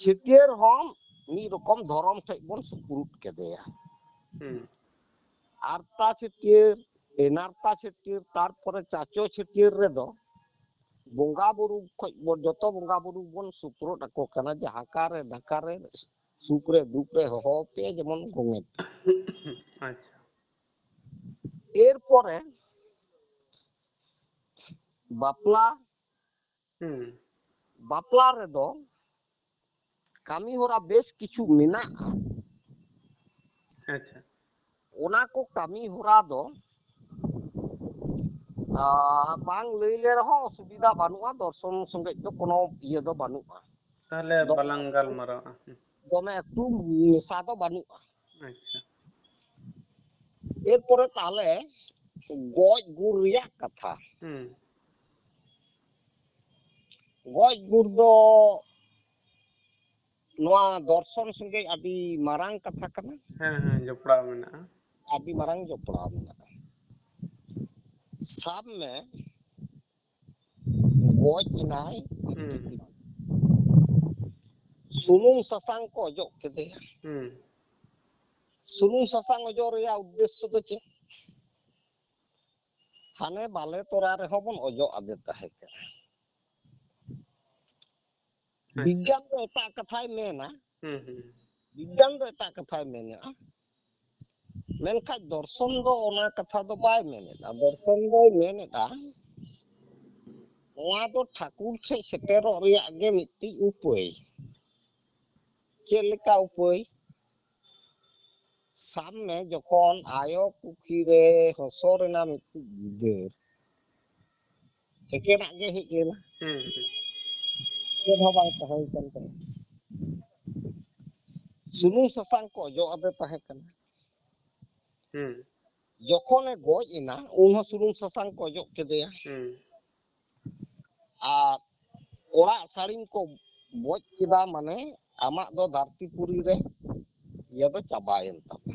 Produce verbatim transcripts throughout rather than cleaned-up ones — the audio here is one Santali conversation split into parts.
ᱪᱷᱟᱹᱴᱭᱟᱹᱨ ᱦᱚᱸ ᱢᱤᱫ ᱨᱚᱠᱚᱢ ᱫᱷᱚᱨᱚᱢ ᱴᱷᱮᱡ ᱵᱚᱱ ᱥᱩᱯᱨᱩᱫ ᱠᱮᱫᱮᱭᱟ᱾ ᱦᱩᱸ᱾ ᱟᱨᱛᱟ ᱪᱷᱟᱹᱴᱭᱟᱹᱨ, ᱮᱱᱟᱨᱛᱟ ᱪᱷᱟᱹᱴᱭᱟᱹᱨ, ᱛᱟᱨᱯᱚᱨᱮ ᱪᱟᱪᱚ ᱪᱷᱟᱹᱴᱭᱟᱹᱨ ᱨᱮᱫᱚ ᱵᱚᱸᱜᱟ ᱵᱩᱨᱩ ᱠᱷᱚᱡ ᱵᱚ-, ᱡᱚᱛᱚ ᱵᱚᱸᱜᱟ ᱵᱩᱨᱩ ᱵᱚᱱ ᱥᱩᱯᱨᱩᱫ ᱟᱠᱚ ᱠᱟᱱᱟ, ᱡᱟᱦᱟᱸ ᱠᱟᱨᱮ ᱰᱷᱟᱠᱟ ᱨᱮ ᱥᱩᱠ ᱨᱮ ᱫᱩᱠ ᱨᱮ ᱦᱚᱦᱚ ᱟᱯᱮᱭᱟ ᱡᱮᱢᱚᱱ ᱜᱚᱝᱮ᱾ ᱟᱪᱪᱷᱟ᱾ ᱮᱨᱯᱚᱨᱮ ᱵᱟᱯᱞᱟ, ᱦᱩᱸ᱾ ᱵᱟᱯᱞᱟ ᱨᱮᱫᱚ ᱠᱟᱹᱢᱤ ᱦᱚᱨᱟ ᱵᱮᱥ ᱠᱤᱪᱷᱩ ᱢᱮᱱᱟᱜᱼᱟ᱾ ᱟᱪᱪᱷᱟ᱾ ᱚᱱᱟ ᱠᱚ ᱠᱟᱹᱢᱤ ᱦᱚᱨᱟ ᱫᱚ, ᱟ, ᱵᱟᱝ ᱞᱟᱹᱭ ᱞᱮ ᱨᱮᱦᱚᱸ ᱚᱥᱩᱵᱤᱫᱷᱟ ᱵᱟᱹᱱᱩᱜᱼᱟ, ᱫᱚᱨᱥᱚᱱ ᱥᱚᱸᱜᱮ ᱫᱚ ᱠᱳᱱᱳ ᱤᱭᱟᱹ ᱫᱚ ᱵᱟᱹᱱᱩᱜᱼᱟ᱾ ᱛᱟᱦᱞᱮ ᱫᱚ-, ᱵᱟᱞᱟᱝ ᱜᱟᱞᱢᱟᱨᱟᱣᱟ᱾ ᱦᱩᱸ᱾ ᱫᱚᱢᱮ ᱮᱠᱴᱩ ᱢᱮᱥᱟ ᱫᱚ ᱵᱟᱹᱱᱩᱜᱼᱟ᱾ ᱟᱪᱪᱷᱟ᱾ ᱮᱨᱯᱚᱨᱮ ᱛᱟᱦᱞᱮ ᱜᱚᱡ ᱜᱩᱨ ᱨᱮᱭᱟᱜ ᱠᱟᱛᱷᱟ᱾ ᱦᱩᱸ᱾ ᱜᱚᱡ ᱜᱩᱨ ᱫᱚ ᱱᱚᱣᱟ ᱫᱚᱨᱥᱚᱱ ᱥᱚᱸᱜᱮ ᱟᱹᱰᱤ ᱢᱟᱨᱟᱝ ᱠᱟᱛᱷᱟ ᱠᱟᱱᱟ᱾ ᱦᱮᱸ, ᱦᱮᱸ, ᱡᱚᱯᱲᱟᱣ ᱢᱮᱱᱟᱜᱼᱟ᱾ ᱟᱹᱰᱤ ᱢᱟᱨᱟᱝ ᱡᱚᱯᱲᱟᱣ ᱢᱮᱱᱟᱜᱼᱟ᱾ ᱥᱟᱵ ᱢᱮ, ᱜᱚᱡ ᱮᱱᱟᱭ, ᱦᱩᱸ᱾ ᱥᱩᱱᱩᱢ ᱥᱟᱥᱟᱝ ᱠᱚ ᱚᱡᱚᱜ ᱠᱮᱫᱮᱭᱟ᱾ ᱦᱩᱸ᱾ ᱥᱩᱱᱩᱢ ᱥᱟᱥᱟᱝ ᱚᱡᱚᱜ ᱨᱮᱭᱟᱜ ᱩᱫᱽᱫᱮᱥᱥᱚ ᱫᱚ ᱪᱮᱫ? ᱦᱟᱱᱮ ᱵᱟᱞᱮ ᱛᱚᱨᱟ ᱨᱮᱦᱚᱸ ᱵᱚᱱ ᱚᱡᱚᱜ ᱟᱫᱮ ᱛᱟᱦᱮᱸ ᱠᱟᱱᱟ᱾ ᱦᱮᱸ᱾ ᱵᱤᱜᱽᱜᱟᱱ ᱫᱚ ᱮᱴᱟᱜ ᱠᱟᱛᱷᱟᱭ ᱢᱮᱱᱟ᱾ ᱦᱩᱸ, ᱦᱩᱸ᱾ ᱵᱤᱜᱽᱜᱟᱱ ᱫᱚ ᱮᱴᱟᱜ ᱠᱟᱛᱷᱟᱭ ᱢᱮᱱᱮᱜᱼᱟ᱾ ᱢᱮᱱᱠᱷᱟᱱ ᱫᱚᱨᱥᱚᱱ ᱫᱚ ᱚᱱᱟ ᱠᱟᱛᱷᱟ ᱫᱚ ᱵᱟᱭ ᱢᱮᱱᱮᱫᱟ᱾ ᱫᱚᱨᱥᱚᱱ ᱫᱚᱭ ᱢᱮᱱᱮᱫᱟ, ᱱᱚᱣᱟ ᱫᱚ ᱴᱷᱟᱹᱠᱩᱨ ᱴᱷᱮᱡ ᱥᱮᱴᱮᱨᱚᱜ ᱨᱮᱭᱟᱜ ᱜᱮ ᱢᱤᱫᱴᱤᱡ ᱩᱯᱟᱹᱭ᱾ ᱪᱮᱫ ᱞᱮᱠᱟ ᱩᱯᱟᱹᱭ? ᱥᱟᱵ ᱢᱮ, ᱡᱚᱠᱷᱚᱱ ᱟᱭᱳ ᱠᱩᱠᱷᱤ ᱨᱮ ᱦᱚᱥᱚ ᱨᱮᱱᱟᱜ ᱢᱤᱫᱴᱤᱡ ᱜᱤᱫᱟᱹᱨ, ᱮᱠᱮᱱᱟᱜ ᱜᱮ ᱦᱮᱡ ᱞᱮᱱᱟ᱾ ᱦᱩᱸ, ᱦᱩᱸ᱾ ᱪᱮᱫ ᱦᱚᱸ ᱵᱟᱝ ᱛᱟᱦᱮᱸ ᱠᱟᱱ ᱛᱟᱭᱟ᱾ ᱥᱩᱱᱩᱢ ᱥᱟᱥᱟᱝ ᱠᱚ ᱚᱡᱚᱜ ᱟᱫᱮ ᱛᱟᱦᱮᱸ ᱠᱟᱱᱟ᱾ ᱦᱩᱸ᱾ ᱡᱚᱠᱷᱚᱱᱮ ᱜᱚᱡ ᱮᱱᱟ, ᱩᱱ ᱦᱚᱸ ᱥᱩᱱᱩᱢ ᱥᱟᱥᱟᱝ ᱠᱚ ᱚᱡᱚᱜ ᱠᱮᱫᱮᱭᱟ᱾ ᱦᱩᱸ᱾ ᱟᱨ ᱚᱲᱟᱜ ᱥᱟᱹᱲᱤᱢ ᱠᱚ ᱵᱚᱡ ᱠᱮᱫᱟ, ᱢᱟᱱᱮ ᱟᱢᱟᱜ ᱫᱚ ᱫᱷᱟᱹᱨᱛᱤ ᱯᱩᱨᱤ ᱨᱮ ᱤᱭᱟᱹ ᱫᱚ ᱪᱟᱵᱟᱭᱮᱱ ᱛᱟᱢᱟ᱾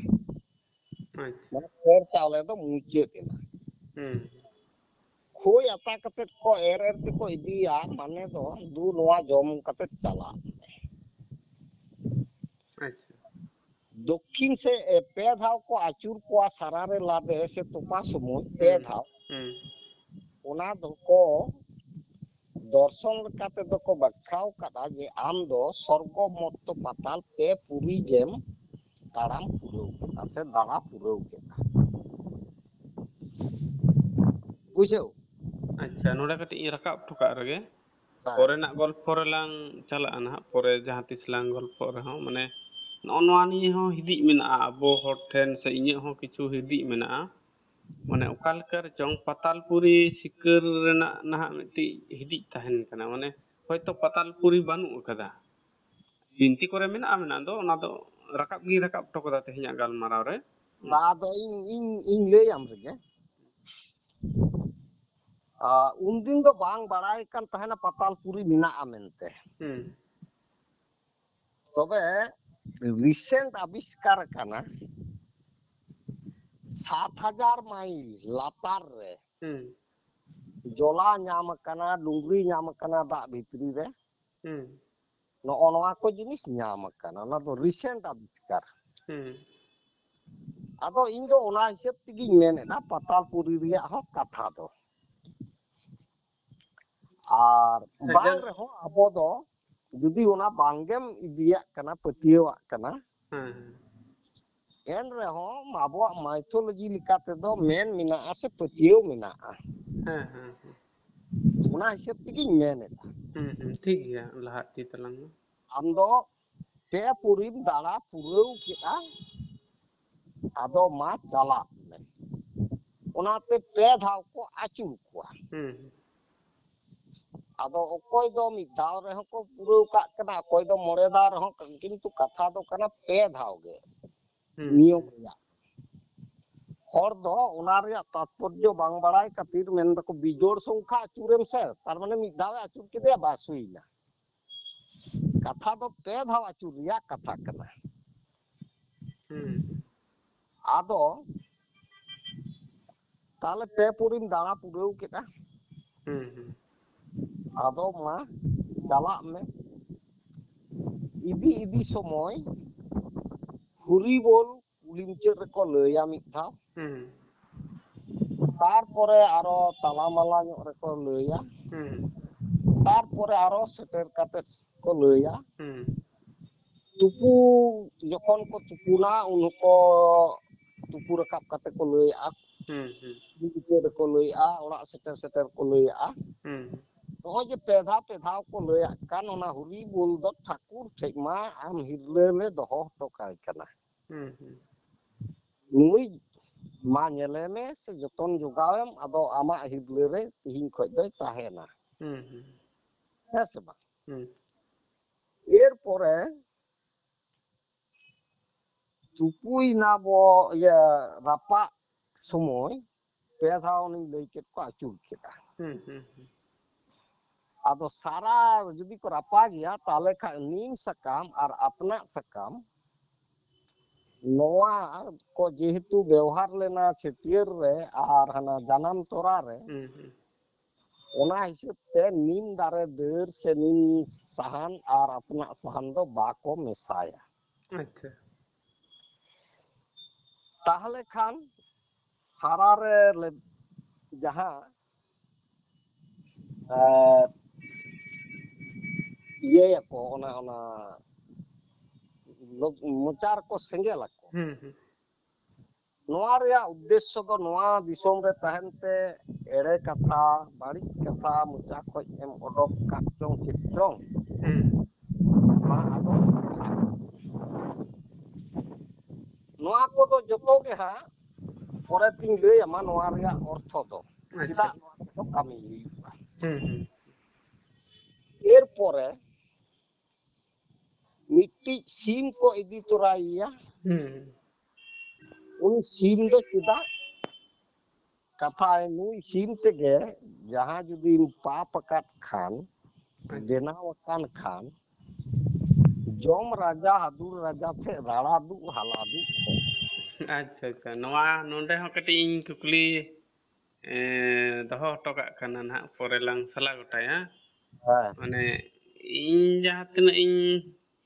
ᱟᱪᱪᱷᱟ᱾ ᱢᱟᱱᱮ ᱠᱷᱚᱲ ᱪᱟᱣᱞᱮ ᱫᱚ ᱢᱩᱪᱟᱹᱫ ᱮᱱᱟ᱾ ᱦᱩᱸ᱾ ᱠᱷᱳᱭ ᱟᱛᱟ ᱠᱟᱛᱮᱫ ᱠᱚ ᱮᱨ ᱮᱨ ᱛᱮᱠᱚ ᱤᱫᱤᱭᱟ, ᱢᱟᱱᱮ ᱫᱚ ᱫᱩ ᱱᱚᱣᱟ ᱡᱚᱢ ᱠᱟᱛᱮᱫ ᱪᱟᱞᱟᱜ ᱢᱮ᱾ ᱟᱪᱪᱷᱟ᱾ ᱫᱚᱠᱠᱷᱤᱱ ᱥᱮ, ᱮ, ᱯᱮ ᱫᱷᱟᱣ ᱠᱚ ᱟᱹᱪᱩᱨ ᱠᱚᱣᱟ ᱥᱟᱨᱟ ᱨᱮ ᱞᱟᱫᱮ ᱥᱮ ᱛᱚᱯᱟ ᱥᱚᱢᱚᱭ ᱯᱮ ᱦᱩᱸ᱾ ᱫᱷᱟᱣ᱾ ᱦᱩᱸ᱾ ᱚᱱᱟ ᱫᱚᱠᱚ ᱫᱚᱨᱥᱚᱱ ᱞᱮᱠᱟ ᱛᱮᱫᱚ ᱠᱚ ᱵᱟᱠᱷᱟᱣ ᱠᱟᱫᱟ ᱡᱮ ᱟᱢ ᱫᱚ ᱥᱚᱨᱜᱚ ᱢᱚᱨᱛᱚ ᱯᱟᱛᱟᱞ ᱯᱮ ᱯᱩᱨᱤ ᱜᱮᱢ ᱛᱟᱲᱟᱢ ᱯᱩᱨᱟᱹᱣ ᱠᱮᱫᱟ ᱥᱮ ᱫᱟᱬᱟ ᱯᱩᱨᱟᱹᱣ ᱠᱮᱫᱟ᱾ ᱵᱩᱡᱷᱟᱹᱣ? ᱟᱪᱪᱷᱟ, ᱱᱚᱰᱮ ᱠᱟᱹᱴᱤᱡ ᱤᱧ ᱨᱟᱠᱟᱵ ᱦᱚᱴᱚ ᱠᱟᱜ ᱨᱮᱜᱮ᱾ ᱦᱮᱸ᱾ ᱯᱚᱨᱮᱱᱟᱜ ᱜᱚᱞᱯᱷᱚ ᱨᱮᱞᱟᱝ ᱪᱟᱞᱟᱜᱼᱟ ᱱᱟᱦᱟᱜ, ᱯᱚᱨᱮ ᱡᱟᱦᱟᱸ ᱛᱤᱥ ᱞᱟᱝ ᱜᱚᱞᱯᱷᱚᱜ ᱨᱮᱦᱚᱸ, ᱢᱟᱱᱮ, ᱱᱚᱜᱼᱚ ᱱᱚᱣᱟ ᱱᱤᱭᱮ ᱦᱚᱸ ᱦᱤᱫᱤᱡ ᱢᱮᱱᱟᱜᱼᱟ ᱟᱵᱚ ᱦᱚᱲ ᱴᱷᱮᱱ, ᱥᱮ ᱤᱧᱟᱹᱜ ᱦᱚᱸ ᱠᱤᱪᱷᱩ ᱦᱤᱫᱤᱡ ᱢᱮᱱᱟᱜᱼᱟ᱾ ᱢᱟᱱᱮ, ᱚᱠᱟ ᱞᱮᱠᱟ ᱨᱮᱪᱚᱝ ᱯᱟᱛᱟᱞᱯᱩᱨᱤ ᱥᱤᱠᱟᱹᱨ ᱨᱮᱱᱟᱜ ᱱᱟᱦᱟᱜ ᱢᱤᱫᱴᱤᱡ ᱦᱤᱫᱤᱡ ᱛᱟᱦᱮᱱ ᱠᱟᱱᱟ, ᱢᱟᱱᱮ, ᱦᱚᱭᱛᱚ ᱯᱟᱛᱟᱞᱯᱩᱨᱤ ᱵᱟᱹᱱᱩᱜ ᱟᱠᱟᱫᱟ᱾ ᱵᱤᱱᱛᱤ ᱠᱚᱨᱮ ᱢᱮᱱᱟᱜᱼᱟ, ᱢᱮᱱᱟᱜ ᱫᱚ, ᱚᱱᱟ ᱫᱚ ᱨᱟᱠᱟᱵ ᱜᱤᱧ ᱨᱟᱠᱟᱵ ᱦᱚᱴᱚ ᱠᱟᱫᱟ ᱛᱮᱦᱮᱧᱟᱜ ᱜᱟᱞᱢᱟᱨᱟᱣ ᱨᱮ᱾ ᱵᱟ, ᱟᱫᱚ ᱤᱧ, ᱤᱧ, ᱤᱧ ᱞᱟᱹᱭᱟᱢ ᱨᱮᱜᱮ᱾ ᱟ, ᱩᱱᱫᱤᱱ ᱫᱚ ᱵᱟᱝ ᱵᱟᱲᱟᱭ ᱠᱟᱱ ᱛᱟᱦᱮᱱᱟ ᱯᱟᱛᱟᱞᱯᱩᱨᱤ ᱢᱮᱱᱟᱜᱼᱟ ᱢᱮᱱᱛᱮ᱾ ᱦᱩᱸ᱾ ᱛᱚᱵᱮ recent ᱟᱵᱤᱥᱠᱟᱨ ᱟᱠᱟᱱᱟ, ᱥᱟᱛ ᱦᱟᱡᱟᱨ ᱢᱟᱭᱤᱞ ᱞᱟᱛᱟᱨ ᱨᱮ ᱦᱩᱸ᱾ ᱡᱚᱞᱟ ᱧᱟᱢ ᱟᱠᱟᱱᱟ, ᱰᱩᱝᱨᱤ ᱧᱟᱢ ᱟᱠᱟᱱᱟ ᱫᱟᱜ ᱵᱷᱤᱛᱨᱤ ᱨᱮ᱾ ᱦᱩᱸ᱾ ᱱᱚᱜᱼᱚ ᱱᱚᱣᱟ ᱠᱚ ᱡᱤᱱᱤᱥ ᱧᱟᱢ ᱟᱠᱟᱱᱟ, ᱚᱱᱟ ᱫᱚ recent ᱟᱵᱤᱥᱠᱟᱨ᱾ ᱦᱩᱸ᱾ ᱟᱫᱚ ᱤᱧ ᱫᱚ ᱚᱱᱟ ᱦᱤᱥᱟᱹᱵ ᱛᱮᱜᱤᱧ ᱢᱮᱱᱮᱫᱼᱟ, ᱯᱟᱛᱟᱞᱯᱩᱨᱤ ᱨᱮᱭᱟᱜ ᱦᱚᱸ ᱠᱟᱛᱷᱟ ᱫᱚ᱾ ᱟᱨ ᱟᱪᱪᱷᱟ᱾ ᱵᱟᱝ ᱨᱮᱦᱚᱸ ᱟᱵᱚ ᱫᱚ ᱡᱩᱫᱤ ᱚᱱᱟ ᱵᱟᱝᱜᱮᱢ ᱤᱫᱤᱭᱟᱜ ᱠᱟᱱᱟ, ᱯᱟᱹᱛᱭᱟᱹᱣᱟᱜ ᱠᱟᱱᱟ, ᱦᱮᱸ, ᱦᱮᱸ᱾ ᱮᱱ ᱨᱮᱦᱚᱸ ᱟᱵᱚᱣᱟᱜ mythology ᱞᱮᱠᱟ ᱛᱮᱫᱚ ᱢᱮᱱ ᱢᱮᱱᱟᱜᱼᱟ ᱥᱮ ᱯᱟᱹᱛᱭᱟᱹᱣ ᱢᱮᱱᱟᱜᱼᱟ᱾ ᱦᱮᱸ, ᱦᱮᱸ, ᱦᱮᱸ᱾ ᱚᱱᱟ ᱦᱤᱥᱟᱹᱵ ᱛᱮᱜᱤᱧ ᱢᱮᱱ ᱮᱫᱟ᱾ ᱦᱩᱸ, ᱦᱩᱸ, ᱴᱷᱤᱠ ᱜᱮᱭᱟ, ᱞᱟᱦᱟ ᱤᱫᱤ ᱛᱟᱞᱟᱝ ᱢᱮ᱾ ᱟᱢ ᱫᱚ ᱯᱮ ᱯᱩᱨᱤᱢ ᱫᱟᱬᱟ ᱯᱩᱨᱟᱹᱣ ᱠᱮᱫᱟ, ᱟᱫᱚ ᱢᱟ ᱪᱟᱞᱟᱜ ᱢᱮ᱾ ᱚᱱᱟᱛᱮ ᱯᱮ ᱫᱷᱟᱣ ᱠᱚ ᱟᱹᱪᱩᱨ ᱠᱚᱣᱟ᱾ ᱦᱩᱸ, ᱦᱩᱸ᱾ ᱟᱫᱚ ᱚᱠᱚᱭ ᱫᱚ ᱢᱤᱫ ᱫᱷᱟᱣ ᱨᱮᱦᱚᱸ ᱠᱚ ᱯᱩᱨᱟᱹᱣ ᱠᱟᱜ ᱠᱟᱱᱟ, ᱚᱠᱚᱭ ᱫᱚ ᱢᱚᱬᱮ ᱫᱷᱟᱣ ᱨᱮᱦᱚᱸ, ᱠᱤᱱᱛᱩ ᱠᱟᱛᱷᱟ ᱫᱚ ᱠᱟᱱᱟ ᱯᱮ ᱫᱷᱟᱣ ᱜᱮ ᱦᱩᱸ᱾ ᱱᱤᱭᱚᱢ ᱨᱮᱭᱟᱜ᱾ ᱦᱚᱲ ᱫᱚ ᱚᱱᱟ ᱨᱮᱭᱟᱜ ᱛᱟᱛᱯᱚᱨᱡᱚ ᱵᱟᱝ ᱵᱟᱲᱟᱭ ᱠᱷᱟᱹᱛᱤᱨ ᱢᱮᱱ ᱫᱟᱠᱚ ᱵᱤᱡᱳᱲ ᱥᱚᱝᱠᱷᱟ ᱟᱹᱪᱩᱨᱮᱢ ᱥᱮ, ᱛᱟᱨ ᱢᱟᱱᱮ ᱢᱤᱫ ᱫᱷᱟᱣ ᱮ ᱟᱹᱪᱩᱨ ᱠᱮᱫᱮᱭᱟ, ᱵᱟᱥ ᱦᱩᱭᱱᱟ᱾ ᱠᱟᱛᱷᱟ ᱫᱚ ᱯᱮ ᱫᱷᱟᱣ ᱟᱹᱪᱩᱨ ᱨᱮᱭᱟᱜ ᱠᱟᱛᱷᱟ ᱠᱟᱱᱟ᱾ ᱦᱩᱸ᱾ ᱟᱫᱚ ᱛᱟᱦᱞᱮ ᱯᱮ ᱯᱩᱨᱤᱢ ᱫᱟᱬᱟ ᱯᱩᱨᱟᱹᱣ ᱠᱮᱫᱟ᱾ ᱦᱩᱸ, ᱦᱩᱸ᱾ ᱟᱫᱚ ᱢᱟ ᱪᱟᱞᱟᱜ ᱢᱮ᱾ ᱤᱫᱤ ᱤᱫᱤ ᱥᱚᱢᱚᱭ ᱦᱩᱨᱤ ᱵᱳᱞ ᱠᱩᱞᱦᱤ ᱢᱩᱪᱟᱹᱫ ᱨᱮᱠᱚ ᱞᱟᱹᱭᱟ ᱢᱤᱫ ᱫᱷᱟᱣ᱾ ᱦᱩᱸ᱾ ᱛᱟᱨᱯᱚᱨᱮ ᱟᱨᱚ ᱛᱟᱞᱟᱢᱟᱞᱟ ᱧᱚᱜ ᱨᱮᱠᱚ ᱞᱟᱹᱭᱟ᱾ ᱦᱩᱸ᱾ ᱛᱟᱨᱯᱚᱨᱮ ᱟᱨᱚ ᱥᱮᱴᱮᱨ ᱠᱟᱛᱮ ᱠᱚ ᱞᱟᱹᱭᱟ᱾ ᱦᱩᱸ᱾ ᱛᱩᱯᱩ ᱡᱚᱠᱷᱚᱱ ᱠᱚ ᱛᱩᱯᱩᱱᱟ, ᱩᱱ ᱦᱚᱸᱠᱚ ᱛᱩᱯᱩ ᱨᱟᱠᱟᱵ ᱠᱟᱛᱮ ᱠᱚ ᱞᱟᱹᱭᱟᱜᱼᱟ᱾ ᱦᱩᱸ, ᱦᱩᱸ᱾ ᱠᱩᱞᱦᱤ ᱢᱩᱪᱟᱹᱫ ᱨᱮᱠᱚ ᱞᱟᱹᱭᱟᱜᱼᱟ, ᱚᱲᱟᱜ ᱥᱮᱴᱮᱨ ᱥᱮᱴᱮᱨ ᱠᱚ ᱞᱟᱹᱭᱟᱜᱼᱟ᱾ ᱦᱩᱸ᱾ ᱱᱚᱜᱼᱚᱭ ᱡᱮ ᱯᱮ ᱫᱷᱟᱣ, ᱯᱮ ᱫᱷᱟᱣ ᱠᱚ ᱞᱟᱹᱭᱟᱜ ᱠᱟᱱ, ᱚᱱᱟ ᱦᱩᱨᱤ ᱵᱳᱞ ᱫᱚ ᱴᱷᱟᱹᱠᱩᱨ ᱴᱷᱮᱡ ᱢᱟ ᱟᱢ ᱦᱤᱨᱞᱟᱹ ᱞᱮ ᱫᱚᱦᱚ ᱦᱚᱴᱚ ᱠᱟᱭ ᱠᱟᱱᱟ᱾ ᱦᱩᱸ, ᱦᱩᱸ᱾ ᱱᱩᱭ ᱢᱟ ᱧᱮᱞᱮ ᱢᱮ ᱥᱮ ᱡᱚᱛᱚᱱ ᱡᱚᱜᱟᱣᱮᱢ, ᱟᱫᱚ ᱟᱢᱟᱜ ᱦᱤᱨᱞᱟᱹ ᱨᱮ ᱛᱤᱦᱤᱧ ᱠᱷᱚᱡ ᱫᱚᱭ ᱛᱟᱦᱮᱱᱟ᱾ ᱦᱩᱸ, ᱦᱩᱸ᱾ ᱦᱮᱸ ᱥᱮ ᱵᱟᱝ? ᱦᱩᱸ᱾ ᱮᱨᱯᱚᱨᱮ ᱛᱩᱯᱩᱭᱱᱟ ᱵᱚ, ᱤᱭᱟᱹ, ᱨᱟᱯᱟᱜ ᱥᱚᱢᱚᱭ ᱯᱮ ᱫᱷᱟᱣ ᱩᱱᱤᱧ ᱞᱟᱹᱭ ᱠᱮᱫ ᱠᱚ ᱟᱹᱪᱩᱨ ᱠᱮᱫᱟ᱾ ᱦᱩᱸ, ᱦᱩᱸ, ᱦᱩᱸ᱾ ᱟᱫᱚ ᱥᱟᱨᱟ ᱡᱩᱫᱤ ᱠᱚ ᱨᱟᱯᱟᱜᱮᱭᱟ, ᱛᱟᱦᱚᱞᱮ ᱠᱷᱟᱱ ᱱᱤᱢ ᱥᱟᱠᱟᱢ ᱟᱨ ᱟᱛᱱᱟᱜ ᱥᱟᱠᱟᱢ, ᱱᱚᱣᱟ ᱠᱚ ᱡᱮᱦᱮᱛᱩ ᱵᱮᱣᱦᱟᱨ ᱞᱮᱱᱟ ᱪᱷᱟᱹᱴᱭᱟᱹᱨ ᱨᱮ ᱟᱨ ᱦᱟᱱᱟ ᱡᱟᱱᱟᱢ ᱛᱚᱨᱟ ᱨᱮ, ᱦᱩᱸ, ᱦᱩᱸ᱾ ᱚᱱᱟ ᱦᱤᱥᱟᱹᱵ ᱛᱮ ᱱᱤᱢ ᱫᱟᱨᱮ ᱰᱟᱹᱨ ᱥᱮ ᱱᱤᱢ ᱥᱟᱦᱟᱱ ᱟᱨ ᱟᱛᱱᱟᱜ ᱥᱟᱦᱟᱱ ᱫᱚ ᱵᱟᱠᱚ ᱢᱮᱥᱟᱭᱟ᱾ ᱟᱪᱪᱷᱟ᱾ ᱛᱟᱦᱚᱞᱮ ᱠᱷᱟᱱ ᱥᱟᱨᱟ ᱨᱮ ᱞᱮ-, ᱡᱟᱦᱟᱸ, ᱮᱸ, ᱤᱭᱟᱹᱭᱟᱠᱚ, ᱚᱱᱟ, ᱚᱱᱟ ᱞᱚ-, ᱢᱚᱪᱟ ᱨᱮᱠᱚ ᱥᱮᱸᱜᱮᱞ ᱟᱠᱚ᱾ ᱦᱩᱸ, ᱦᱩᱸ᱾ ᱱᱚᱣᱟ ᱨᱮᱭᱟᱜ ᱩᱫᱽᱫᱮᱥᱥᱚ ᱫᱚ ᱱᱚᱣᱟ ᱫᱤᱥᱚᱢ ᱨᱮ ᱛᱟᱦᱮᱱ ᱛᱮ ᱮᱲᱮ ᱠᱟᱛᱷᱟ, ᱵᱟᱹᱲᱤᱡ ᱠᱟᱛᱷᱟ ᱢᱚᱪᱟ ᱠᱷᱚᱡ ᱮᱢ ᱚᱰᱚᱠ ᱠᱟᱜ ᱪᱚᱝ ᱪᱮᱫ ᱪᱚᱝ᱾ ᱦᱩᱸ᱾ ᱢᱟ ᱟᱫᱚ ᱱᱚᱣᱟ ᱠᱚᱫᱚ ᱡᱚᱛᱚ ᱜᱮ ᱦᱟᱸᱜ ᱯᱚᱨᱮ ᱛᱤᱧ ᱞᱟᱹᱭ ᱟᱢᱟ, ᱱᱚᱣᱟ ᱨᱮᱭᱟᱜ ᱚᱨᱛᱷᱚ ᱫᱚ᱾ ᱟᱪᱪᱷᱟ᱾ ᱪᱮᱫᱟᱜ ᱱᱚᱣᱟ ᱠᱚᱫᱚ ᱠᱟᱹᱢᱤ ᱦᱩᱭᱩᱜᱼᱟ᱾ ᱦᱩᱸ, ᱦᱩᱸ᱾ ᱮᱨᱯᱚᱨᱮ ᱢᱤᱫᱴᱤᱡ ᱥᱤᱢ ᱠᱚ ᱤᱫᱤ ᱛᱚᱨᱟᱭᱮᱭᱟ᱾ ᱦᱩᱸ᱾ ᱩᱱᱤ ᱥᱤᱢ ᱫᱚ ᱪᱮᱫᱟᱜ? ᱠᱟᱛᱷᱟᱭ, ᱱᱩᱭ ᱥᱤᱢ ᱛᱮᱜᱮ ᱡᱟᱦᱟᱸ ᱡᱩᱫᱤᱢ ᱯᱟᱯ ᱟᱠᱟᱫ ᱠᱷᱟᱱ, ᱟᱪᱪᱷᱟ᱾ ᱵᱮᱱᱟᱣ ᱟᱠᱟᱱ ᱠᱷᱟᱱ, ᱡᱚᱢ ᱨᱟᱡᱟ ᱦᱟᱹᱫᱩᱲ ᱨᱟᱡᱟ ᱴᱷᱮᱡ ᱨᱟᱲᱟ ᱫᱩᱜ ᱦᱟᱞᱟ ᱫᱩᱜ ᱠᱚ᱾ ᱟᱪᱪᱷᱟ, ᱟᱪᱪᱷᱟ᱾ ᱱᱚᱣᱟ ᱱᱚᱰᱮ ᱦᱚᱸ ᱠᱟᱹᱴᱤᱡ ᱤᱧ ᱠᱩᱠᱞᱤ, ᱮᱸ, ᱫᱚᱦᱚ ᱦᱚᱴᱚ ᱠᱟᱜ ᱠᱟᱱᱟ ᱱᱟᱦᱟᱜ, ᱯᱚᱨᱮ ᱞᱟᱝ ᱥᱟᱞᱟ ᱜᱚᱴᱟᱭᱟ᱾ ᱦᱮᱸ᱾ ᱢᱟᱱᱮ, ᱤᱧ ᱡᱟᱦᱟᱸ ᱛᱤᱱᱟᱹᱜ ᱤᱧ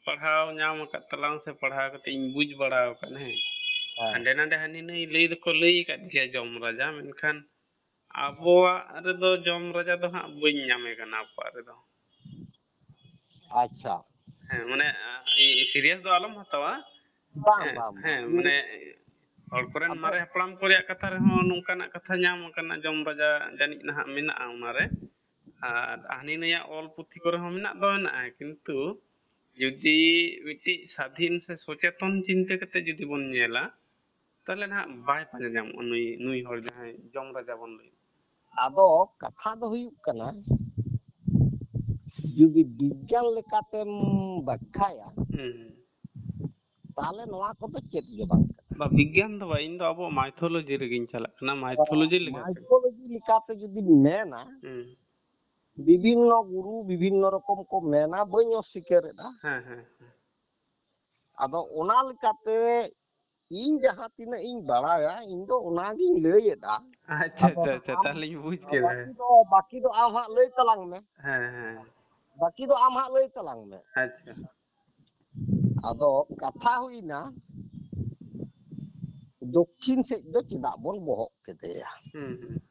ᱯᱟᱲᱦᱟᱣ ᱧᱟᱢ ᱟᱠᱟᱫ ᱛᱟᱞᱟᱝ ᱥᱮ ᱯᱟᱲᱦᱟᱣ ᱠᱟᱛᱮ ᱤᱧ ᱵᱩᱡᱽ ᱵᱟᱲᱟ ᱟᱠᱟᱫ, ᱦᱮᱸ᱾ ᱦᱮᱸ᱾ ᱦᱟᱸᱰᱮ ᱱᱟᱰᱮ ᱦᱟᱹᱱᱤ ᱱᱟᱹᱭ ᱞᱟᱹᱭ ᱫᱚᱠᱚ ᱞᱟᱹᱭ ᱟᱠᱟᱫ ᱜᱮᱭᱟ ᱡᱚᱢ ᱨᱟᱡᱟ, ᱢᱮᱱᱠᱷᱟᱱ ᱟᱵᱚᱣᱟᱜ ᱨᱮᱫᱚ ᱡᱚᱢ ᱨᱟᱡᱟ ᱫᱚ ᱦᱟᱸᱜ ᱵᱟᱹᱧ ᱧᱟᱢᱮ ᱠᱟᱱᱟ ᱟᱵᱚᱣᱟᱜ ᱨᱮᱫᱚ᱾ ᱟᱪᱪᱷᱟ᱾ ᱦᱮᱸ, ᱢᱟᱱᱮ, ᱟ, ᱤ-, serious ᱫᱚ ᱟᱞᱚᱢ ᱦᱟᱛᱟᱣᱟ᱾ ᱵᱟᱝ, ᱦᱮᱸ, ᱵᱟᱝ, ᱦᱮᱸ, ᱵᱟᱝ᱾ ᱢᱟᱱᱮ, ᱦᱚᱲ ᱠᱚᱨᱮᱱ ᱟᱫᱚ ᱢᱟᱨᱮ ᱦᱟᱯᱲᱟᱢ ᱠᱚ ᱨᱮᱭᱟᱜ ᱠᱟᱛᱷᱟ ᱨᱮᱦᱚᱸ ᱱᱚᱝᱠᱟᱱᱟᱜ ᱠᱟᱛᱷᱟ ᱧᱟᱢ ᱟᱠᱟᱱᱟ, ᱡᱚᱢ ᱨᱟᱡᱟ ᱡᱟᱹᱱᱤᱡ ᱱᱟᱦᱟᱜ ᱢᱮᱱᱟᱜᱼᱟ ᱚᱱᱟᱨᱮ᱾ ᱟᱨ ᱦᱟᱹᱱᱤ ᱱᱟᱹᱭᱟᱜ ᱚᱞ ᱯᱩᱛᱷᱤ ᱠᱚᱨᱮ ᱦᱚᱸ ᱢᱮᱱᱟᱜ ᱫᱚ ᱢᱮᱱᱟᱜᱼᱟ, ᱠᱤᱱᱛᱩ ᱡᱩᱫᱤ ᱢᱤᱫᱴᱤᱡ ᱥᱟᱫᱷᱤᱱ ᱥᱮ ᱥᱚᱪᱮᱛᱚᱱ ᱪᱤᱱᱛᱟᱹ ᱠᱟᱛᱮ ᱡᱩᱫᱤ ᱵᱚᱱ ᱧᱮᱞᱟ, ᱛᱟᱦᱚᱞᱮ ᱱᱟᱦᱟᱜ ᱵᱟᱭ ᱯᱟᱸᱡᱟ ᱧᱟᱢᱚᱜᱼᱟ ᱱᱩᱭ, ᱱᱩᱭ ᱦᱚᱲ ᱡᱟᱦᱟᱸᱭ ᱡᱚᱢ ᱨᱟᱡᱟ ᱵᱚᱱ ᱞᱟᱹᱭ᱾ ᱟᱫᱚ ᱠᱟᱛᱷᱟ ᱫᱚ ᱦᱩᱭᱩᱜ ᱠᱟᱱᱟ, ᱡᱩᱫᱤ ᱵᱤᱜᱽᱜᱟᱱ ᱞᱮᱠᱟᱛᱮᱢ ᱵᱟᱠᱷᱟᱭᱟ, ᱦᱩᱸ, ᱦᱩᱸ᱾ ᱛᱟᱦᱚᱞᱮ ᱱᱚᱣᱟ ᱠᱚᱫᱚ ᱪᱮᱫ ᱜᱮ ᱵᱟᱝ ᱠᱟᱱᱟ᱾ ᱵᱟ, ᱵᱤᱜᱽᱜᱟᱱ ᱫᱚ ᱵᱟᱝ, ᱤᱧ ᱫᱚ ᱟᱵᱚ mythology ᱨᱮᱜᱤᱧ ᱪᱟᱞᱟᱜ ᱠᱟᱱᱟ, mythology ᱞᱮᱠᱟᱛᱮ᱾ Mythology ᱞᱮᱠᱟᱛᱮ ᱡᱩᱫᱤᱢ ᱢᱮᱱᱟ, ᱦᱩᱸ᱾ ᱵᱤᱵᱷᱤᱱᱱᱚ ᱜᱩᱨᱩ ᱵᱤᱵᱷᱤᱱᱱᱚ ᱨᱚᱠᱚᱢ ᱠᱚ ᱢᱮᱱᱟ, ᱵᱟᱹᱧ ᱚᱥᱥᱤᱠᱟᱹᱨ ᱮᱫᱟ᱾ ᱦᱮᱸ, ᱦᱮᱸ, ᱦᱮᱸ᱾ ᱟᱫᱚ ᱚᱱᱟ ᱞᱮᱠᱟᱛᱮ ᱤᱧ ᱡᱟᱦᱟᱸ ᱛᱤᱱᱟᱹᱜ ᱤᱧ ᱵᱟᱲᱟᱭᱟ, ᱤᱧ ᱫᱚ ᱚᱱᱟᱜᱤᱧ ᱞᱟᱹᱭ ᱮᱫᱟ᱾ ᱟᱪᱪᱷᱟ, ᱟᱫᱚ ᱟᱪᱪᱷᱟ, ᱟᱪᱪᱷᱟ, ᱟᱢ ᱛᱟᱦᱞᱮᱧ ᱵᱩᱡᱽ ᱠᱮᱫᱟ᱾ ᱵᱟᱹᱠᱤ ᱫᱚ, ᱵᱟᱹᱠᱤ ᱫᱚ ᱟᱢ ᱦᱟᱸᱜ ᱞᱟᱹᱭ ᱛᱟᱞᱟᱝ ᱢᱮ᱾ ᱦᱮᱸ, ᱦᱮᱸ᱾ ᱵᱟᱹᱠᱤ ᱫᱚ ᱟᱢ ᱦᱟᱸᱜ ᱞᱟᱹᱭ ᱛᱟᱞᱟᱝ ᱢᱮ᱾ ᱟᱪᱪᱷᱟ᱾ ᱟᱫᱚ ᱠᱟᱛᱷᱟ ᱦᱩᱭᱱᱟ, ᱫᱚᱠᱠᱷᱤᱱ ᱥᱮᱫ ᱫᱚ ᱪᱮᱫᱟᱜ ᱵᱚᱱ ᱵᱚᱦᱚᱜ ᱠᱮᱫᱮᱭᱟ? ᱦᱩᱸ, ᱦᱩᱸ᱾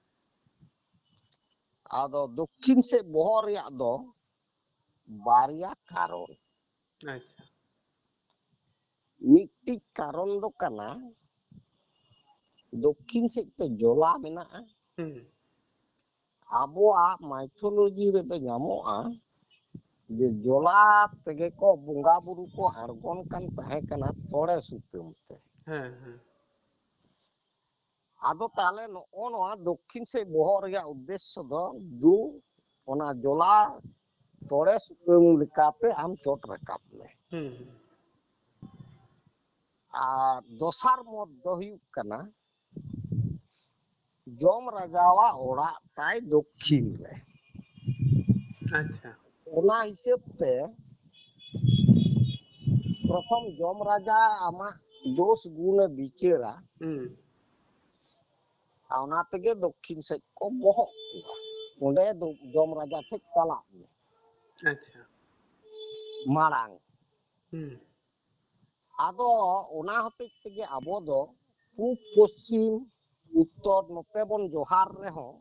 ᱟᱫᱚ ᱫᱚᱠᱠᱷᱤᱱ ᱥᱮᱫ ᱵᱚᱦᱚᱜ ᱨᱮᱭᱟᱜ ᱫᱚ ᱵᱟᱨᱭᱟ ᱠᱟᱨᱚᱱ᱾ ᱟᱪᱪᱷᱟ᱾ ᱢᱤᱫᱴᱤᱡ ᱠᱟᱨᱚᱱ ᱫᱚ ᱠᱟᱱᱟ, ᱫᱚᱠᱠᱷᱤᱱ ᱥᱮᱫ ᱛᱮ ᱡᱚᱞᱟ ᱢᱮᱱᱟᱜᱼᱟ᱾ ᱦᱩᱸ᱾ ᱟᱵᱚᱣᱟᱜ mythology ᱨᱮᱫᱚ ᱧᱟᱢᱚᱜᱼᱟ ᱡᱮ ᱡᱚᱞᱟ ᱛᱮᱜᱮ ᱠᱚ ᱵᱚᱸᱜᱟ ᱵᱩᱨᱩ ᱠᱚ ᱟᱬᱜᱚᱱ ᱠᱟᱱ ᱛᱟᱦᱮᱸ ᱠᱟᱱᱟ ᱛᱚᱲᱮ ᱥᱩᱛᱟᱹᱢ ᱛᱮ᱾ ᱦᱮᱸ, ᱦᱮᱸ᱾ ᱟᱫᱚ ᱛᱟᱦᱞᱮ ᱱᱚᱜᱼᱚ ᱱᱚᱣᱟ ᱫᱚᱠᱠᱷᱤᱱ ᱥᱮᱫ ᱵᱚᱦᱚᱜ ᱨᱮᱭᱟᱜ ᱩᱫᱽᱫᱮᱥᱥᱚ ᱫᱚ ᱫᱩ, ᱚᱱᱟ ᱡᱚᱞᱟ ᱛᱚᱲᱮ ᱥᱩᱛᱟᱹᱢ ᱞᱮᱠᱟᱛᱮ ᱟᱢ ᱪᱚᱴ ᱨᱟᱠᱟᱵ ᱢᱮ᱾ ᱦᱩᱸ, ᱦᱩᱸ᱾ ᱟᱨ ᱫᱚᱥᱟᱨ ᱢᱚᱛ ᱫᱚ ᱦᱩᱭᱩᱜ ᱠᱟᱱᱟ, ᱡᱚᱢ ᱨᱟᱡᱟᱣᱟᱜ ᱚᱲᱟᱜ ᱛᱟᱭ ᱫᱚᱠᱠᱷᱤᱱ ᱨᱮ᱾ ᱟᱪᱪᱷᱟ᱾ ᱚᱱᱟ ᱦᱤᱥᱟᱹᱵ ᱛᱮ ᱯᱨᱚᱛᱷᱚᱢ ᱡᱚᱢ ᱨᱟᱡᱟ ᱟᱢᱟᱜ ᱫᱳᱥ ᱜᱩᱱᱮ ᱵᱤᱪᱟᱹᱨᱟ᱾ ᱦᱩᱸ᱾ ᱟᱨ ᱚᱱᱟ ᱛᱮᱜᱮ ᱫᱚᱠᱠᱷᱤᱱ ᱥᱮᱫ ᱠᱚ ᱵᱚᱦᱚᱜ ᱠᱚᱣᱟ᱾ ᱚᱸᱰᱮ ᱫᱚ ᱡᱚᱢ ᱨᱟᱡᱟ ᱴᱷᱮᱡ ᱪᱟᱞᱟᱜ ᱢᱮ᱾ ᱟᱪᱪᱷᱟ᱾ ᱢᱟᱲᱟᱝ᱾ ᱦᱩᱸ᱾ ᱟᱫᱚ ᱚᱱᱟ ᱦᱚᱛᱮᱡ ᱛᱮᱜᱮ ᱟᱵᱚ ᱫᱚ ᱯᱩᱵ, ᱯᱚᱥᱪᱤᱢ, ᱩᱛᱛᱚᱨ ᱱᱚᱛᱮ ᱵᱚᱱ ᱡᱚᱦᱟᱨ ᱨᱮᱦᱚᱸ,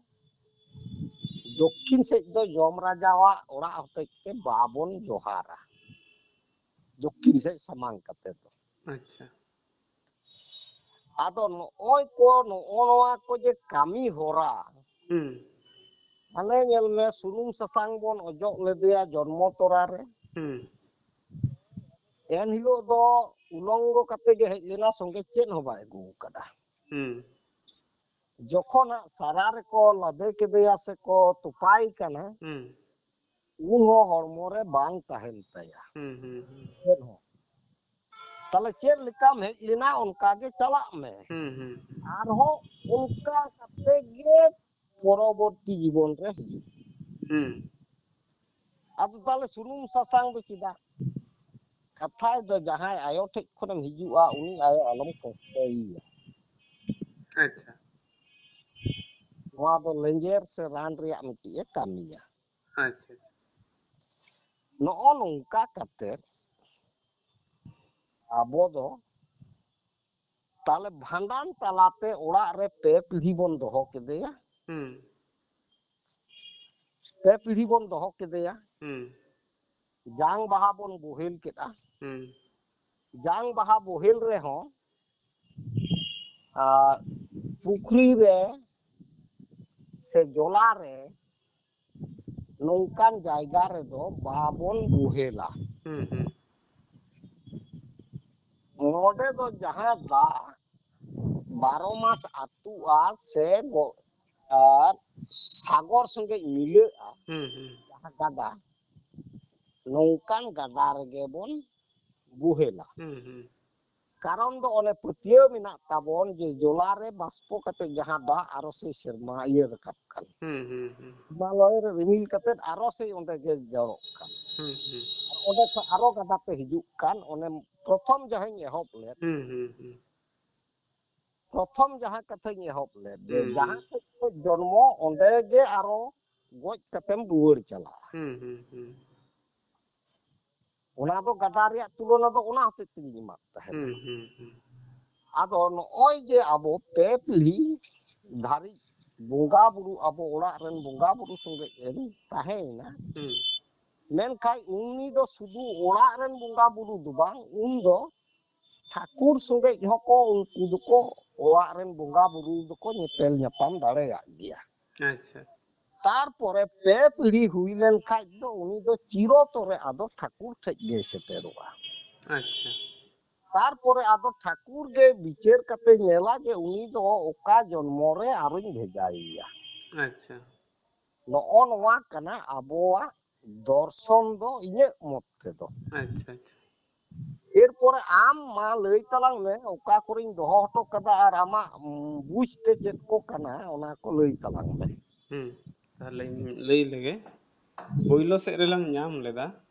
ᱫᱚᱠᱠᱷᱤᱱ ᱥᱮᱫ ᱫᱚ ᱡᱚᱢ ᱨᱟᱡᱟᱣᱟᱜ ᱚᱲᱟᱜ ᱦᱚᱛᱮᱡ ᱛᱮ ᱵᱟᱵᱚᱱ ᱡᱚᱦᱟᱨᱟ, ᱫᱚᱠᱠᱷᱤᱱ ᱥᱮᱫ ᱥᱟᱢᱟᱝ ᱠᱟᱛᱮ ᱫᱚ᱾ ᱟᱪᱪᱷᱟ᱾ ᱟᱫᱚ ᱱᱚᱜᱼᱚᱭ ᱠᱚ, ᱱᱚᱜᱼᱚ ᱱᱚᱣᱟ ᱠᱚ ᱡᱮ ᱠᱟᱹᱢᱤ ᱦᱚᱨᱟ, ᱦᱩᱸ᱾ ᱢᱟᱱᱮ ᱧᱮᱞ ᱢᱮ, ᱥᱩᱱᱩᱢ ᱥᱟᱥᱟᱝ ᱵᱚᱱ ᱚᱡᱚᱜ ᱞᱮᱫᱮᱭᱟ ᱡᱚᱱᱢᱚ ᱛᱚᱨᱟ ᱨᱮ᱾ ᱦᱩᱸ᱾ ᱮᱱ ᱦᱤᱞᱳᱜ ᱫᱚ ᱩᱞᱚᱝᱜᱚ ᱠᱟᱛᱮ ᱜᱮ ᱦᱮᱡ ᱞᱮᱱᱟ, ᱥᱚᱸᱜᱮ ᱪᱮᱫ ᱦᱚᱸ ᱵᱟᱭ ᱟᱹᱜᱩ ᱟᱠᱟᱫᱟ᱾ ᱦᱩᱸ᱾ ᱡᱚᱠᱷᱚᱱ ᱦᱟᱸᱜ ᱥᱟᱨᱟ ᱨᱮᱠᱚ ᱞᱟᱫᱮ ᱠᱮᱫᱮᱭᱟ ᱥᱮᱠᱚ ᱛᱚᱯᱟᱭ ᱠᱟᱱᱟ, ᱦᱩᱸ᱾ ᱩᱱ ᱦᱚᱸ ᱦᱚᱲᱢᱚ ᱨᱮ ᱵᱟᱝ ᱛᱟᱦᱮᱱ ᱛᱟᱭᱟ᱾ ᱦᱩᱸ, ᱦᱩᱸ, ᱦᱩᱸ᱾ ᱪᱮᱫ ᱦᱚᱸ᱾ ᱛᱟᱦᱞᱮ ᱪᱮᱫ ᱞᱮᱠᱟᱢ ᱦᱮᱡ ᱞᱮᱱᱟ, ᱚᱱᱠᱟ ᱜᱮ ᱪᱟᱞᱟᱜ ᱢᱮ᱾ ᱦᱩᱸ, ᱦᱩᱸ, ᱦᱩᱸ᱾ ᱟᱨᱦᱚᱸ ᱚᱱᱠᱟ ᱠᱟᱛᱮ ᱜᱮ ᱯᱚᱨᱚᱵᱚᱨᱛᱤ ᱡᱤᱵᱚᱱ ᱨᱮ ᱦᱤᱡᱩᱜ᱾ ᱦᱩᱸ᱾ ᱟᱫᱚ ᱛᱟᱦᱞᱮ ᱥᱩᱱᱩᱢ ᱥᱟᱥᱟᱝ ᱫᱚ ᱪᱮᱫᱟᱜ? ᱠᱟᱛᱷᱟ ᱫᱚ ᱡᱟᱦᱟᱸᱭ ᱟᱭᱳ ᱴᱷᱮᱡ ᱠᱷᱚᱱᱮᱢ ᱦᱤᱡᱩᱜᱼᱟ, ᱩᱱᱤ ᱟᱭᱳ ᱟᱞᱚᱢ ᱠᱚᱥᱴᱚᱭᱮᱭᱟ᱾ ᱟᱪᱪᱷᱟ᱾ ᱱᱚᱣᱟ ᱫᱚ ᱞᱮᱸᱡᱮᱨ ᱥᱮ ᱨᱟᱱ ᱨᱮᱭᱟᱜ ᱢᱤᱫᱴᱤᱡ ᱮ ᱠᱟᱹᱢᱤᱭᱟ᱾ ᱟᱪᱪᱷᱟ᱾ ᱱᱚᱜᱼᱚ ᱱᱚᱝᱠᱟ ᱠᱟᱛᱮ ᱟᱵᱚ ᱫᱚ ᱛᱟᱦᱞᱮ ᱵᱷᱟᱸᱰᱟᱱ ᱛᱟᱞᱟᱛᱮ ᱚᱲᱟᱜ ᱨᱮ ᱯᱮ ᱯᱤᱲᱦᱤ ᱵᱚᱱ ᱫᱚᱦᱚ ᱠᱮᱫᱮᱭᱟ᱾ ᱦᱩᱸ᱾ ᱯᱮ ᱯᱤᱲᱦᱤ ᱵᱚᱱ ᱫᱚᱦᱚ ᱠᱮᱫᱮᱭᱟ᱾ ᱦᱩᱸ᱾ ᱡᱟᱝ ᱵᱟᱦᱟ ᱵᱚᱱ ᱵᱳᱦᱮᱞ ᱠᱮᱫᱼᱟ᱾ ᱦᱩᱸ᱾ ᱡᱟᱝ ᱵᱟᱦᱟ ᱵᱳᱦᱮᱞ ᱨᱮᱦᱚᱸ, ᱟᱨ ᱯᱩᱠᱷᱨᱤ ᱨᱮ ᱥᱮ ᱡᱚᱞᱟ ᱨᱮ ᱱᱚᱝᱠᱟᱱ ᱡᱟᱭᱜᱟ ᱨᱮᱫᱚ ᱵᱟᱵᱚᱱ ᱵᱳᱦᱮᱞᱟ᱾ ᱦᱩᱸ, ᱦᱩᱸ᱾ ᱱᱚᱰᱮ ᱫᱚ ᱡᱟᱦᱟᱸ ᱫᱟᱜ ᱵᱟᱨᱚ ᱢᱟᱥ ᱟᱹᱛᱩᱜᱼᱟ ᱥᱮ ᱜᱚ-, ᱟᱨ ᱥᱟᱜᱚᱨ ᱥᱚᱸᱜᱮ ᱢᱤᱞᱟᱹᱜᱼᱟ, ᱦᱩᱸ, ᱦᱩᱸ᱾ ᱡᱟᱦᱟᱸ ᱜᱟᱰᱟ, ᱱᱚᱝᱠᱟᱱ ᱜᱟᱰᱟ ᱨᱮᱜᱮ ᱵᱚᱱ ᱵᱳᱦᱮᱞᱟ᱾ ᱦᱩᱸ, ᱦᱩᱸ᱾ ᱠᱟᱨᱚᱱ ᱫᱚ ᱚᱱᱮ ᱯᱟᱹᱛᱭᱟᱹᱣ ᱢᱮᱱᱟᱜ ᱛᱟᱵᱚᱱ ᱡᱮ ᱡᱚᱞᱟ ᱨᱮ ᱵᱟᱥᱯᱚ ᱠᱟᱛᱮ ᱡᱟᱦᱟᱸ ᱫᱟᱜ ᱟᱨᱚ ᱥᱮ ᱥᱮᱨᱢᱟ ᱤᱭᱟᱹ ᱨᱟᱠᱟᱵ ᱠᱟᱱᱟ᱾ ᱦᱩᱸ, ᱦᱩᱸ, ᱦᱩᱸ᱾ ᱦᱤᱢᱟᱞᱚᱭ ᱨᱮ ᱨᱤᱢᱤᱞ ᱠᱟᱛᱮ ᱟᱨᱚ ᱥᱮ ᱚᱸᱰᱮ ᱜᱮ ᱡᱚᱨᱚᱜ ᱠᱟᱱᱟ᱾ ᱦᱩᱸ, ᱦᱩᱸ᱾ ᱟᱨ ᱚᱸᱰᱮ ᱠᱷᱚᱱ ᱟᱨᱚ ᱜᱟᱰᱟ ᱛᱮ ᱦᱤᱡᱩᱜ ᱠᱟᱱ, ᱚᱱᱮ ᱯᱨᱚᱛᱷᱚᱢ ᱡᱟᱦᱟᱸᱧ ᱮᱦᱚᱵ ᱞᱮᱫ, ᱦᱩᱸ, ᱦᱩᱸ, ᱦᱩᱸ᱾ ᱯᱨᱚᱛᱷᱚᱢ ᱡᱟᱦᱟᱸ ᱠᱟᱛᱷᱟᱧ ᱮᱦᱚᱵ ᱞᱮᱫ, ᱡᱮ ᱦᱩᱸ, ᱦᱩᱸ᱾ ᱡᱟᱦᱟᱸ ᱥᱮᱫ ᱠᱷᱚᱱ ᱡᱚᱱᱢᱚ, ᱚᱸᱰᱮ ᱜᱮ ᱟᱨᱚ ᱜᱚᱡ ᱠᱟᱛᱮᱢ ᱨᱩᱣᱟᱹᱲ ᱪᱟᱞᱟᱜᱼᱟ᱾ ᱦᱩᱸ, ᱦᱩᱸ, ᱦᱩᱸ᱾ ᱚᱱᱟ ᱫᱚ ᱜᱟᱰᱟ ᱨᱮᱭᱟᱜ ᱛᱩᱞᱚᱱᱟ ᱫᱚ ᱚᱱᱟ ᱦᱚᱛᱮᱡ ᱛᱮᱜᱤᱧ ᱮᱢᱟᱫ ᱛᱟᱦᱮᱸᱫ᱾ ᱦᱩᱸ, ᱦᱩᱸ, ᱦᱩᱸ᱾ ᱟᱫᱚ ᱱᱚᱜᱼᱚᱭ ᱡᱮ ᱟᱵᱚ ᱯᱮ ᱯᱤᱲᱦᱤ ᱫᱷᱟᱹᱨᱤᱡ ᱵᱚᱸᱜᱟ ᱵᱩᱨᱩ, ᱟᱵᱚ ᱚᱲᱟᱜ ᱨᱮᱱ ᱵᱚᱸᱜᱟ ᱵᱩᱨᱩ ᱥᱚᱸᱜᱮ ᱮᱢ ᱛᱟᱦᱮᱸᱭᱮᱱᱟ, ᱦᱩᱸ᱾ ᱢᱮᱱᱠᱷᱟᱱ ᱩᱱᱤ ᱫᱚ ᱥᱩᱫᱷᱩ ᱚᱲᱟᱜ ᱨᱮᱱ ᱵᱚᱸᱜᱟ ᱵᱩᱨᱩ ᱫᱚ ᱵᱟᱝ, ᱩᱱ ᱫᱚ ᱴᱷᱟᱹᱠᱩᱨ ᱥᱚᱸᱜᱮ ᱦᱚᱸᱠᱚ, ᱩᱱᱠᱩ ᱫᱚᱠᱚ ᱚᱲᱟᱜ ᱨᱮᱱ ᱵᱚᱸᱜᱟ ᱵᱩᱨᱩ ᱫᱚᱠᱚ ᱧᱮᱯᱮᱞ ᱧᱟᱯᱟᱢ ᱫᱟᱲᱮᱭᱟᱜ ᱜᱮᱭᱟ᱾ ᱟᱪᱪᱷᱟ᱾ ᱛᱟᱨᱯᱚᱨᱮ ᱯᱮ ᱯᱤᱲᱦᱤ ᱦᱩᱭ ᱞᱮᱱ ᱠᱷᱟᱡ ᱫᱚ ᱩᱱᱤ ᱫᱚ ᱪᱤᱨᱚᱛᱚᱨᱮ ᱟᱫᱚ ᱴᱷᱟᱹᱠᱩᱨ ᱴᱷᱮᱡ ᱜᱮᱭ ᱥᱮᱴᱮᱨᱚᱜᱼᱟ᱾ ᱟᱪᱪᱷᱟ᱾ ᱛᱟᱨᱯᱚᱨᱮ ᱟᱫᱚ ᱴᱷᱟᱹᱠᱩᱨ ᱜᱮ ᱵᱤᱪᱟᱹᱨ ᱠᱟᱛᱮ ᱧᱮᱞᱟ ᱡᱮ ᱩᱱᱤ ᱫᱚ ᱚᱠᱟ ᱡᱚᱱᱢᱚ ᱨᱮ ᱟᱨᱚᱧ ᱵᱷᱮᱡᱟᱭᱮᱭᱟ᱾ ᱟᱪᱪᱷᱟ᱾ ᱱᱚᱜᱼᱚ ᱱᱚᱣᱟ ᱠᱟᱱᱟ ᱟᱵᱚᱣᱟᱜ ᱫᱚᱨᱥᱚᱱ ᱫᱚ, ᱤᱧᱟᱹᱜ ᱢᱚᱛ ᱛᱮᱫᱚ᱾ ᱟᱪᱪᱷᱟ, ᱟᱪᱪᱷᱟ᱾ ᱮᱨᱯᱚᱨᱮ ᱟᱢ ᱢᱟ ᱞᱟᱹᱭ ᱛᱟᱞᱟᱝ ᱢᱮ, ᱚᱠᱟ ᱠᱚᱨᱮᱧ ᱫᱚᱦᱚ ᱦᱚᱴᱚ ᱠᱟᱫᱟ ᱟᱨ ᱟᱢᱟᱜ, ᱩᱢ, ᱵᱩᱡᱽ ᱛᱮ ᱪᱮᱫ ᱠᱚ ᱠᱟᱱᱟ, ᱚᱱᱟ ᱠᱚ ᱞᱟᱹᱭ ᱛᱟᱞᱟᱝ ᱢᱮ᱾ ᱦᱩᱸ, ᱛᱟᱦᱞᱮᱧ ᱞᱟᱹᱭ ᱞᱮᱜᱮ᱾ ᱯᱳᱭᱞᱳ ᱥᱮᱫ ᱨᱮᱞᱟᱝ ᱧᱟᱢ ᱞᱮᱫᱟ᱾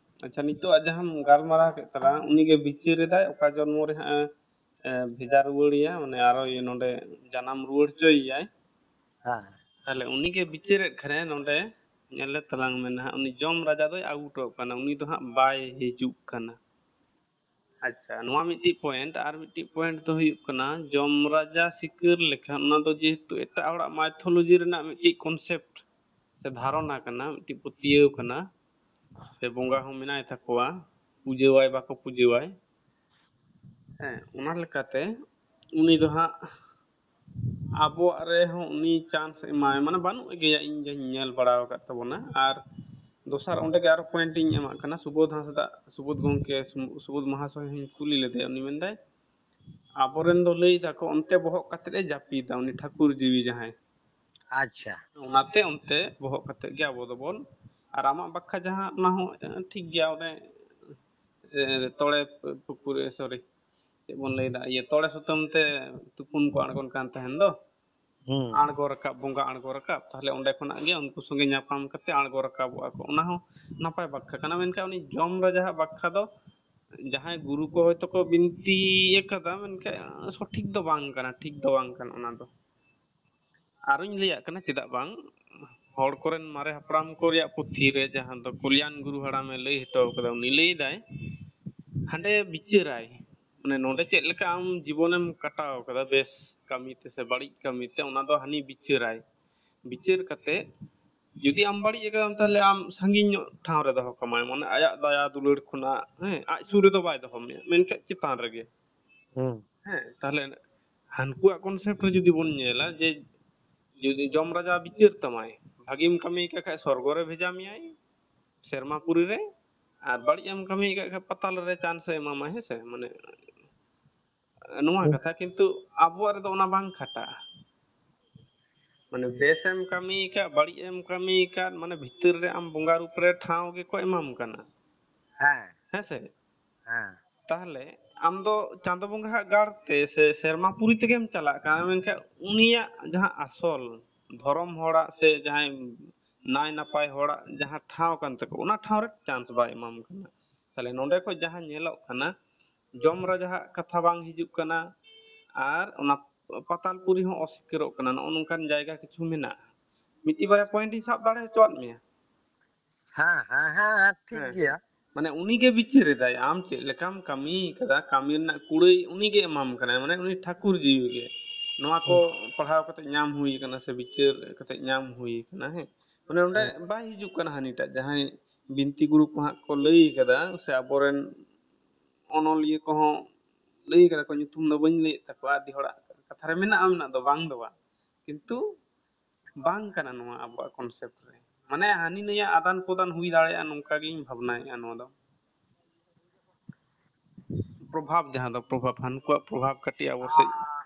ᱟᱪᱪᱷᱟ, ᱱᱤᱛᱚᱜ ᱡᱟᱦᱟᱸᱢ ᱜᱟᱞᱢᱟᱨᱟᱣ ᱠᱮᱫ ᱛᱟᱞᱟᱝ, ᱩᱱᱤᱜᱮ ᱵᱤᱪᱟᱹᱨ ᱮᱫᱟᱭ ᱚᱠᱟ ᱡᱚᱱᱢᱚ ᱨᱮ ᱦᱟᱸᱜ ᱮ, ᱮ, ᱵᱷᱮᱡᱟ ᱨᱩᱣᱟᱹᱲᱮᱭᱟ, ᱢᱟᱱᱮ ᱟᱨᱚ ᱱᱚᱰᱮ ᱡᱟᱱᱟᱢ ᱨᱩᱣᱟᱹᱲ ᱦᱚᱪᱚᱭᱮᱭᱟᱭ᱾ ᱦᱮᱸ᱾ ᱛᱟᱦᱞᱮ ᱩᱱᱤᱜᱮ ᱵᱤᱪᱟᱹᱨᱮᱫ ᱠᱷᱟᱱᱮ ᱱᱚᱰᱮ ᱧᱮᱞ ᱞᱮ ᱛᱟᱞᱟᱝ ᱢᱮ ᱱᱟᱦᱟᱜ, ᱩᱱᱤ ᱡᱚᱢ ᱨᱟᱡᱟ ᱫᱚᱭ ᱟᱹᱜᱩ ᱦᱚᱴᱚ ᱠᱟᱱᱟ, ᱩᱱᱤ ᱫᱚ ᱦᱟᱸᱜ ᱵᱟᱭ ᱦᱤᱡᱩᱜ ᱠᱟᱱᱟ᱾ ᱟᱪᱪᱷᱟ, ᱱᱚᱣᱟ ᱢᱤᱫᱴᱤᱡ point᱾ ᱟᱨ ᱢᱤᱫᱴᱤᱡ point ᱫᱚ ᱦᱩᱭᱩᱜ ᱠᱟᱱᱟ, ᱡᱚᱢ ᱨᱟᱡᱟ ᱥᱤᱠᱟᱹᱨ ᱞᱮᱠᱷᱟᱱ ᱚᱱᱟ ᱫᱚ ᱡᱮᱦᱮᱛᱩ ᱮᱴᱟᱜ ᱦᱚᱲᱟᱜ mythology ᱨᱮᱱᱟᱜ ᱢᱤᱫᱴᱤᱡ concept ᱥᱮ ᱫᱷᱟᱨᱚᱱᱟ ᱠᱟᱱᱟ, ᱢᱤᱫᱴᱤᱡ ᱯᱟᱹᱛᱭᱟᱹᱣ ᱠᱟᱱᱟ, ᱥᱮ ᱵᱚᱸᱜᱟ ᱦᱚᱸ ᱢᱮᱱᱟᱭ ᱛᱟᱠᱚᱣᱟ, ᱯᱩᱡᱟᱹᱣᱟᱭ ᱵᱟᱠᱚ ᱯᱩᱡᱟᱹᱣᱟᱭ᱾ ᱦᱮᱸ, ᱚᱱᱟ ᱞᱮᱠᱟᱛᱮ ᱩᱱᱤ ᱫᱚ ᱦᱟᱸᱜ ᱟᱵᱚᱣᱟᱜ ᱨᱮᱦᱚᱸ ᱩᱱᱤ chance ᱮᱢᱟᱭ, ᱢᱟᱱᱮ ᱵᱟᱹᱱᱩᱜ ᱜᱮᱭᱟ ᱤᱧ ᱡᱟᱦᱟᱸᱧ ᱧᱮᱞ ᱵᱟᱲᱟ ᱟᱠᱟᱫ ᱛᱟᱵᱚᱱᱟ᱾ ᱟᱨ ᱫᱚᱥᱟᱨ ᱚᱸᱰᱮ ᱜᱮ ᱟᱨᱚ point ᱤᱧ ᱮᱢᱟᱜ ᱠᱟᱱᱟ, ᱥᱩᱵᱳᱫᱷ ᱦᱟᱸᱥᱫᱟ, ᱥᱩᱵᱳᱫᱷ ᱜᱚᱢᱠᱮ, ᱥᱩ-, ᱥᱩᱵᱳᱫᱷ ᱢᱟᱦᱟᱥᱚᱭ ᱦᱚᱸᱧ ᱠᱩᱞᱤ ᱞᱮᱫᱮᱭᱟ, ᱩᱱᱤ ᱢᱮᱱᱫᱟᱭ ᱟᱵᱚᱨᱮᱱ ᱫᱚ ᱞᱟᱹᱭ ᱫᱟᱠᱚ ᱚᱱᱛᱮ ᱵᱚᱦᱚᱜ ᱠᱟᱛᱮᱫ ᱮ ᱡᱟᱹᱯᱤᱫᱟ, ᱩᱱᱤ ᱴᱷᱟᱹᱠᱩᱨ ᱡᱤᱣᱤ ᱡᱟᱦᱟᱸᱭ᱾ ᱟᱪᱪᱷᱟ᱾ ᱚᱱᱟᱛᱮ ᱚᱱᱛᱮ ᱵᱚᱦᱚᱜ ᱠᱟᱛᱮᱫ ᱜᱮ ᱟᱵᱚ ᱫᱚᱵᱚᱱ, ᱟᱨ ᱟᱢᱟᱜ ᱵᱟᱠᱷᱟ ᱡᱟᱦᱟᱸ, ᱚᱱᱟ ᱦᱚᱸ, ᱮ, ᱴᱷᱤᱠ ᱜᱮᱭᱟ, ᱚᱱᱮ, ᱮ, ᱛᱚᱲᱮ ᱯᱩᱠᱷᱩᱨᱤ, sorry, ᱪᱮᱫ ᱵᱚᱱ ᱞᱟᱹᱭᱫᱟ, ᱤᱭᱟᱹ, ᱛᱚᱲᱮ ᱥᱩᱛᱟᱹᱢ ᱛᱮ ᱛᱩᱯᱩᱱ ᱠᱚ ᱟᱬᱜᱚᱱ ᱠᱟᱱ ᱛᱟᱦᱮᱱ ᱫᱚ, ᱦᱩᱸ᱾ ᱟᱬᱜᱚ ᱨᱟᱠᱟᱵ, ᱵᱚᱸᱜᱟ ᱟᱬᱜᱚ ᱨᱟᱠᱟᱵ, ᱛᱟᱦᱞᱮ ᱚᱸᱰᱮ ᱠᱷᱚᱱᱟᱜ ᱜᱮ ᱩᱱᱠᱩ ᱥᱚᱸᱜᱮ ᱧᱟᱯᱟᱢ ᱠᱟᱛᱮ ᱟᱬᱜᱚ ᱨᱟᱠᱟᱵᱚᱜᱼᱟ ᱠᱚ, ᱚᱱᱟ ᱦᱚᱸ ᱱᱟᱯᱟᱭ ᱵᱟᱠᱷᱟ ᱠᱟᱱᱟ᱾ ᱢᱮᱱᱠᱷᱟᱱ ᱩᱱᱤ ᱡᱚᱢ ᱨᱟᱡᱟᱣᱟᱜ ᱵᱟᱠᱷᱟ ᱫᱚ ᱡᱟᱦᱟᱸᱭ ᱜᱩᱨᱩ ᱠᱚ ᱦᱚᱭᱛᱳ ᱠᱚ ᱵᱤᱱᱛᱤ ᱟᱠᱟᱫᱟ, ᱢᱮᱱᱠᱷᱟᱱ ᱥᱚᱴᱷᱤᱠ ᱫᱚ ᱵᱟᱝ ᱠᱟᱱᱟ, ᱴᱷᱤᱠ ᱫᱚ ᱵᱟᱝ ᱠᱟᱱᱟ ᱚᱱᱟ ᱫᱚ᱾ ᱟᱨᱚᱧ ᱞᱟᱹᱭᱟᱜ ᱠᱟᱱᱟ ᱪᱮᱫᱟᱜ ᱵᱟᱝ, ᱦᱚᱲ ᱠᱚᱨᱮᱱ ᱢᱟᱨᱮ ᱦᱟᱯᱲᱟᱢ ᱠᱚ ᱨᱮᱭᱟᱜ ᱯᱩᱛᱷᱤ ᱨᱮ, ᱡᱟᱦᱟᱸ ᱫᱚ ᱠᱚᱞᱭᱟᱱ ᱜᱩᱨᱩ ᱦᱟᱲᱟᱢᱮ ᱞᱟᱹᱭ ᱦᱚᱴᱚ ᱠᱟᱫᱟ, ᱩᱱᱤ ᱞᱟᱹᱭᱫᱟᱭ, ᱦᱟᱸᱰᱮ ᱵᱤᱪᱟᱹᱨᱟᱭ, ᱢᱟᱱᱮ ᱱᱚᱰᱮ ᱪᱮᱫ ᱞᱮᱠᱟ ᱟᱢ ᱡᱤᱵᱚᱱᱮᱢ ᱠᱟᱴᱟᱣ ᱠᱟᱫᱟ, ᱵᱮᱥ ᱠᱟᱹᱢᱤ ᱛᱮ ᱥᱮ ᱵᱟᱹᱲᱤᱡ ᱠᱟᱹᱢᱤ ᱛᱮ, ᱚᱱᱟ ᱫᱚ ᱦᱟᱹᱱᱤ ᱵᱤᱪᱟᱹᱨᱟᱭ᱾ ᱵᱤᱪᱟᱹᱨ ᱠᱟᱛᱮ ᱡᱩᱫᱤ ᱟᱢ ᱵᱟᱹᱲᱤᱡ ᱟᱠᱟᱫᱟᱢ, ᱛᱟᱦᱞᱮ ᱟᱢ ᱥᱟᱺᱜᱤᱧ ᱧᱚᱜ ᱴᱷᱟᱶ ᱨᱮ ᱫᱚᱦᱚ ᱠᱟᱢᱟᱭ, ᱢᱟᱱᱮ ᱟᱭᱟᱜ ᱫᱟᱭᱟ ᱫᱩᱞᱟᱹᱲ ᱠᱷᱚᱱᱟᱜ, ᱦᱮᱸ, ᱟᱡ ᱥᱩᱨ ᱨᱮᱫᱚ ᱵᱟᱭ ᱫᱚᱦᱚ ᱢᱮᱭᱟ, ᱢᱮᱱᱠᱷᱟᱱ ᱪᱮᱛᱟᱱ ᱨᱮᱜᱮ᱾ ᱦᱩᱸ᱾ ᱦᱮᱸ, ᱛᱟᱦᱞᱮ ᱦᱟᱱᱠᱩᱣᱟᱜ concept ᱨᱮ ᱡᱩᱫᱤ ᱵᱚᱱ ᱧᱮᱞᱟ, ᱡᱮ ᱡᱩᱫᱤ ᱡᱚᱢ ᱨᱟᱡᱟ ᱵᱤᱪᱟᱹᱨ ᱛᱟᱢᱟᱭ, ᱵᱷᱟᱜᱤᱢ ᱠᱟᱹᱢᱤ ᱠᱟᱜ ᱠᱷᱟᱡ ᱥᱚᱨᱜᱚ ᱨᱮ ᱵᱷᱮᱡᱟ ᱢᱮᱭᱟᱭ, ᱥᱮᱨᱢᱟ ᱯᱩᱨᱤ ᱨᱮ, ᱟᱨ ᱵᱟᱹᱲᱤᱡ ᱮᱢ ᱠᱟᱹᱢᱤ ᱠᱟᱜ ᱠᱷᱟᱡ ᱯᱟᱛᱟᱞ ᱨᱮ chance ᱮ ᱮᱢᱟᱢᱟ, ᱦᱮᱸ ᱥᱮ? ᱢᱟᱱᱮ ᱱᱚᱣᱟ ᱦᱩᱸ᱾ ᱠᱟᱛᱷᱟ, ᱠᱤᱱᱛᱩ ᱟᱵᱚᱣᱟᱜ ᱨᱮᱫᱚ ᱚᱱᱟ ᱵᱟᱝ ᱠᱷᱟᱴᱟᱜᱼᱟ᱾ ᱢᱟᱱᱮ ᱵᱮᱥ ᱮᱢ ᱠᱟᱹᱢᱤ ᱠᱟᱫ, ᱵᱟᱹᱲᱤᱡ ᱮᱢ ᱠᱟᱹᱢᱤ ᱠᱟᱫ, ᱢᱟᱱᱮ ᱵᱷᱤᱛᱤᱨ ᱨᱮ ᱟᱢ ᱵᱚᱸᱜᱟ ᱨᱩᱯ ᱨᱮ ᱴᱷᱟᱶ ᱜᱮᱠᱚ ᱮᱢᱟᱢ ᱠᱟᱱᱟ᱾ ᱦᱮᱸ᱾ ᱦᱮᱸ ᱥᱮ? ᱦᱮᱸ᱾ ᱛᱟᱦᱞᱮ ᱟᱢ ᱫᱚ ᱪᱟᱸᱫᱚ ᱵᱚᱸᱜᱟ ᱦᱟᱜ ᱜᱟᱲ ᱛᱮ ᱥᱮ ᱥᱮᱨᱢᱟ ᱯᱩᱨᱤ ᱛᱮᱜᱮᱢ ᱪᱟᱞᱟᱜ ᱠᱟᱱᱟ, ᱢᱮᱱᱠᱷᱟᱱ ᱩᱱᱤᱭᱟᱜ ᱡᱟᱦᱟᱸ ᱟᱥᱚᱞ ᱫᱷᱚᱨᱚᱢ ᱦᱚᱲᱟᱜ ᱥᱮ ᱡᱟᱦᱟᱸᱭ ᱱᱟᱭ ᱱᱟᱯᱟᱭ ᱦᱚᱲᱟᱜ ᱡᱟᱦᱟᱸ ᱴᱷᱟᱶ ᱠᱟᱱ ᱛᱟᱠᱚ, ᱚᱱᱟ ᱴᱷᱟᱶ ᱨᱮ chance ᱵᱟᱭ ᱮᱢᱟᱢ ᱠᱟᱱᱟ᱾ ᱛᱟᱦᱞᱮ ᱱᱚᱰᱮ ᱠᱷᱚᱡ ᱡᱟᱦᱟᱸ ᱧᱮᱞᱚᱜ ᱠᱟᱱᱟ, ᱡᱚᱢ ᱨᱟᱡᱟᱣᱟᱜ ᱠᱟᱛᱷᱟ ᱵᱟᱝ ᱦᱤᱡᱩᱜ ᱠᱟᱱᱟ, ᱟᱨ ᱚᱱᱟ ᱯᱟᱛᱟᱞᱯᱩᱨᱤ ᱦᱚᱸ ᱚᱥᱤᱠᱟᱹᱨᱚᱜ ᱠᱟᱱᱟ᱾ ᱱᱚᱜᱼᱚ ᱱᱚᱝᱠᱟᱱ ᱡᱟᱭᱜᱟ ᱠᱤᱪᱷᱩ ᱢᱮᱱᱟᱜᱼᱟ᱾ ᱢᱤᱫᱴᱤᱡ ᱵᱟᱨᱭᱟ point ᱤᱧ ᱥᱟᱵ ᱫᱟᱲᱮ ᱦᱚᱪᱚᱣᱟᱫ ᱢᱮᱭᱟ᱾ ᱦᱮᱸ, ᱦᱮᱸ, ᱦᱮᱸ, ᱦᱮᱸ, ᱴᱷᱤᱠ ᱦᱮᱸ᱾ ᱜᱮᱭᱟ᱾ ᱢᱟᱱᱮ ᱩᱱᱤ ᱜᱮ ᱵᱤᱪᱟᱹᱨ ᱮᱫᱟᱭ, ᱟᱢ ᱪᱮᱫ ᱞᱮᱠᱟᱢ ᱠᱟᱹᱢᱤ ᱠᱟᱫᱟ, ᱠᱟᱹᱢᱤ ᱨᱮᱱᱟᱜ ᱠᱩᱲᱟᱹᱭ ᱩᱱᱤ ᱜᱮ ᱮᱢᱟᱢ ᱠᱟᱱᱟᱭ, ᱢᱟᱱᱮ ᱩᱱᱤ ᱴᱷᱟᱹᱠᱩᱨ ᱡᱤᱣᱤ ᱜᱮ᱾ ᱱᱚᱣᱟ ᱠᱚ ᱦᱩᱸ᱾ ᱯᱟᱲᱦᱟᱣ ᱠᱟᱛᱮ ᱧᱟᱢ ᱦᱩᱭ ᱠᱟᱱᱟ ᱥᱮ ᱵᱤᱪᱟᱹᱨ ᱠᱟᱛᱮ ᱧᱟᱢ ᱦᱩᱭ ᱠᱟᱱᱟ, ᱦᱮᱸ᱾ ᱢᱟᱱᱮ ᱚᱸᱰᱮ ᱦᱮᱸ᱾ ᱵᱟᱭ ᱦᱤᱡᱩᱜ ᱠᱟᱱᱟ ᱦᱟᱹᱱᱤᱴᱟᱜ, ᱡᱟᱦᱟᱸᱭ ᱵᱤᱱᱛᱤ ᱜᱩᱨᱩ ᱠᱚ ᱦᱟᱸᱜ ᱠᱚ ᱞᱟᱹᱭ ᱠᱟᱫᱟ, ᱥᱮ ᱟᱵᱚᱨᱮᱱ ᱚᱱᱚᱞᱤᱭᱟᱹ ᱠᱚᱦᱚᱸ ᱞᱟᱹᱭ ᱠᱟᱫᱟ ᱠᱚ, ᱧᱩᱛᱩᱢ ᱫᱚ ᱵᱟᱹᱧ ᱞᱟᱹᱭᱮᱫ ᱛᱟᱠᱚᱣᱟ, ᱟᱹᱰᱤ ᱦᱚᱲᱟᱜ ᱠᱟᱛᱷᱟ ᱨᱮ ᱢᱮᱱᱟᱜᱼᱟ, ᱢᱮᱱᱟᱜ ᱫᱚ ᱵᱟᱝ ᱫᱚ ᱵᱟᱝ, ᱠᱤᱱᱛᱩ ᱵᱟᱝ ᱠᱟᱱᱟ ᱱᱚᱣᱟ ᱟᱵᱚᱣᱟᱜ concept ᱨᱮ᱾ ᱢᱟᱱᱮ ᱦᱟᱹᱱᱤ ᱱᱟᱹᱭᱟᱜ ᱟᱫᱟᱱ ᱯᱨᱚᱫᱟᱱ ᱦᱩᱭ ᱫᱟᱲᱮᱭᱟᱜᱼᱟ, ᱱᱚᱝᱠᱟ ᱜᱤᱧ ᱵᱷᱟᱵᱽᱱᱟᱭᱮᱫᱼᱟ ᱱᱚᱣᱟ ᱫᱚ᱾ ᱯᱨᱚᱵᱷᱟᱵᱽ, ᱡᱟᱦᱟᱸ ᱫᱚ ᱯᱨᱚᱵᱷᱟᱵᱽ, ᱦᱟᱹᱱᱠᱩᱣᱟᱜ ᱯᱨᱚᱵᱷᱟᱵᱽ ᱠᱟᱹᱴᱤᱡ ᱟᱵᱚ ᱥᱮᱫ᱾ ᱟᱨ